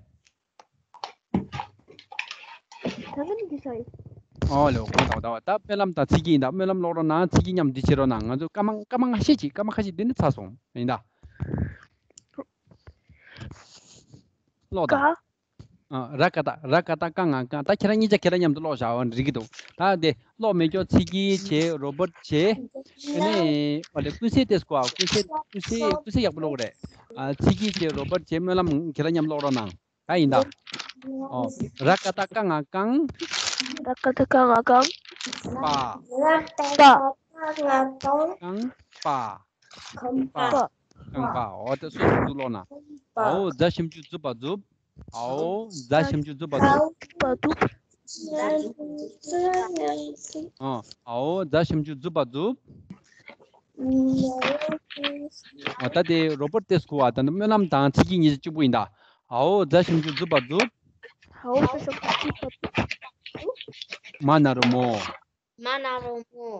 ད་ནི་འདི་ས་ཡིན། ཨོ་ལེ་གོང་དང་ད་བ་ད་སྨོན་ལམ་དང་ཚིག་གི་ཡིན་ད། སྨོན་ལམ་ཀློག་རོགས་གནང་། ཚིག་གི་མཉམ་འདི་བྱེད་རོགས་གནང་། ང་ཚོ་སྐར་མ་སྐར་མ་ཁ་ཤས་ཅིག་སྐར་མ་ཁ་ཤས་འདི་ནི་ཚར་སོང་ཡིན་ད། ཀློག་དང་། ཀ་ཨ། ར་ཀ་ཏ་ར་ཀ་ཏ་ཀ་ང་ཀང་། ད་ཁྱེད་རང་གཉིས་ཆ་ཁྱེད་རང་མཉམ་དུ་ཀློག་བྱ་བ་འགྲིག་གི་འདུག་ད་དེ་ཀློག་མེད་ཀྱོག་ཚིག་གི་བྱེད། རོ་བོ་ཊི་བྱེད། ཨ་ནི་ཨོ་ལེ་ཀུན་གསལ་ཏེ་སྐོར། ཀུན་གསལ་ཀུན་གསལ་ཀུན་གསལ་ཡག་པོ་ཀློག་རེད། ཨ། ཚིག་གི་བྱེད། རོ་བོ་ཊི་བྱེད། སྨོན་ལམ་ཁྱེད་རང་མཉམ་ཀློག་རོགས་གནང་། ད་ཡིན་ད། ཨོ། ར་ཀ་ཏ་ཀ་ང་ཀང་། ར་ཀ་ཏ་ཀ་ང་ཀང་། པ། པ། ཀང་པ། ཀང་པ། ཀང་པ། ཨོ་ད་སོ་སོ་འདུག་ཀློག་ན། ཨའོ་ཛ་ཞབས་ཀྱུ་ཛུ་བ་ཛུབ། ཨའོ་ཛ་ཞབས་ཀྱུ་ཛུ་བ་ཛུབ། ཨ། ཨའོ་ཛ་ཞབས་ཀྱུ་ཛུ་བ་ཛུབ། ཨ། ད་དེ་རོ་བོ་ཊི་ཏེ་སྐོར་བ་ད་སྨོན་ལམ་དང་ཚིག་གི་མཉམ་གཅིག་པུ་ཡིན་ད། ཨའོ་ཛ་ཞབས་ཀྱུ་ཛུ་བ་ཛུབ། ཨའོ་ཛ་ཞབས་ཀྱུ་ཛུ་བ་ཛུབ། མ་ན་རོ་མོ། མ་ན་རོ་མོ།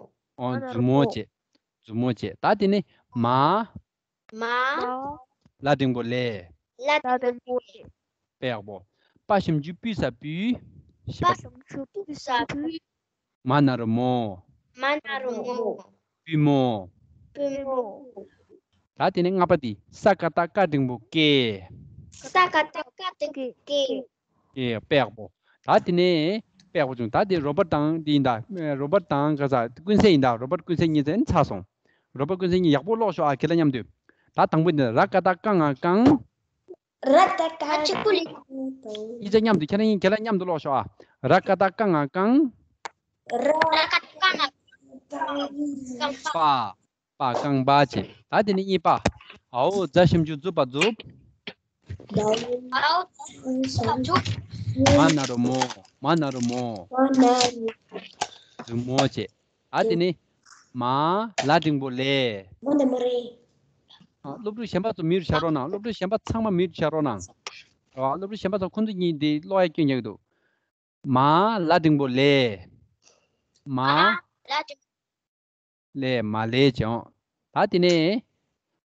ཨོ། མཛུབ་མོ་བྱེད། མཛུབ་མོ་བྱེད། ད་དེ་ནི་མ། མ། ལ་འགྲེང་བུ་ལེ། ལ་འགྲེང་བུ་ལེ། དཔེ་ཡག་པོ། པ་ཞབས་ཀྱུ་པུས་ས་པུས། པ་ཞབས་ཀྱུ་པུས་ས་པུས། མ་ན་རོ་མོ། མ་ན་རོ་མོ། པུས་མོ། པུས་མོ། ད་དེ་ནས་ལྔ་པ་དེ། ས་ཀ་བཏགས་སྐ་འགྲེང་བུ་སྐེ། ས་ཀ་བཏགས་སྐ་འགྲེང་བུ་སྐེ། ཨེ། དཔེ་ཡག་པོ། ད་དེ་ནས་དཔེ་ཡག་པོ་བྱུང་། ད་དེ་རོ་བར་དང་དེ་ཡིན་ད། རོ་བར་དང་ག་ས་ཀུན་གསལ་ཡིན་ད། རོ་བར་ཀུན་གསལ་གཉིས་ཚན་ཚར་སོང་། རོ་བར་ཀུན་གསལ་གཉིས་ཡག་པོ་ཀློག་ཤོག་ཨ། ཁྱེད་ལ་མཉམ་དུ། ད་དང་པོ་འདི་ར་ཀ་བཏགས་ཀ་ང་ཀང་། ར་ཀ་བཏགས་ཀ་ང་ཀང་། གཅིག་པུ་ལས། གཉིས་ཆ་མཉམ་དུ། ཁྱེད་རང་གཉིས་ཁྱེད་རང་མཉམ་དུ་ཀློག་ཤོག་ཨ། ར་ཀ་བཏགས་ཀ་ང་ཀང་། ར་ཀ་བཏགས་ཀ་ང་ཀང་། པ། པ། རྐང་པ་བྱས། ད་དེ་ནས་གཉིས་པ། ཨའོ་ཛ་ཞབས་ཀྱུ་ཛུ་བ་ཛུབ། ཨའོ་ཛ་ཞབས་ཀྱུ་ཛུ་བ་ཛུབ། མ་ན་རོ་མོ། མ་ན་རོ་མོ། མ་ན་རོ། མཛུབ་མོ་བྱས། ད་དེ་ནས་མ། ལ་འགྲེང་བུ་ལེ། མ་ན་མ་རེ། ཨ། སློབ་ཕྲུག་གཞན་པ་ཚོ་མིའུ་ཊི་བྱ་རོགས་གནང་། སློབ་ཕྲུག་གཞན་པ་ཚང་མ་མིའུ་ཊི་བྱ་རོགས་གནང་། ཨ། སློབ་ཕྲུག་གཞན་པ་ཚོ་ཁོང་ཚོ་གཉིས་འདི་ཀློག་ཡ་སྐྱོན་རྒྱག་གི་འདུག་མ། ལ་འགྲེང་བུ་ལེ། མ། ལ་འགྲེང་ལེ། མ་ལེ་བྱས། ད་དེ་ནས་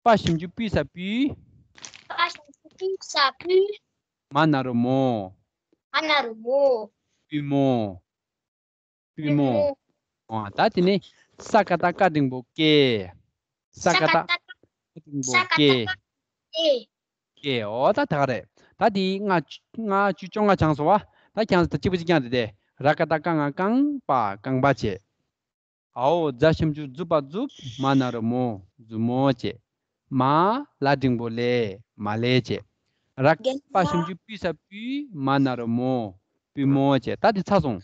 པ་ཞབས་ཀྱུ་པུས་ས་པུས། པ་ཞབས་ཀྱུ་པུས་ས་པུས། མ་ན་རོ་མོ། མ་ན་རོ་མོ། པུས་མོ། པུས་པུས་མོ། མོ། ཨ། ད་དེ་ནས་ས་ཀ་བཏགས་སྐ་འགྲེང་བུ་སྐེ། ས་ཀ་བཏགས་སྐ་འགྲེང་བུ་སྐེ། སྐེ། ཨོ་ད་ད་ག་རེད། ད་དེ་ལྔ་ལྔ་བཅུ་བཅོ་ལྔ་བྱང་སོང་བ། ད་ཀྱང་ད་གཅིག་པ་གཅིག་རྐྱང་དེ་དེ། ར་ཀ་བཏགས་ཀ་ང་རྐང་། པ། རྐང་པ་བྱས། ཨའོ་ཛ་ཞབས་ཀྱུ་ཛུ་བ་ཛུབ། མ་ན་རོ་མོ། མཛུབ་མོ་བྱས། མ། ལ་འགྲེང་བུ་ལེ། མ་ལེ་བྱས། ར། རྒན་པ་ལགས། ཞབས་ཀྱུ་པུས་ས་པུས། མ་ན་རོ་མོ། པུས་མོ་བྱས། ད་དེ་ཚར་སོང་།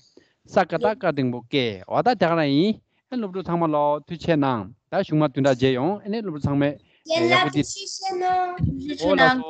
ས་ཀ་བཏགས་རྒན། སྐ་འགྲེང་བུ་སྐེ། འོ་ད་དེ་ག་རང་ཡིན། ཨེ། སློབ་ཕྲུག་ཚང་མ་ལོ་ཐུགས་རྗེ་གནང་། ད་གཞུག་མ་བདུན་ཕྲག་རྗེས་ཡོང་། ཨེ་ནས་སློབ་ཕྲུག་ཚང་མས་རྒན་ཡག་པོ་ལགས་དེ། ཐུགས་རྗེ་གནང་། ཐུགས་རྗེ་ཨོ་ལགས་གནང་། སོ།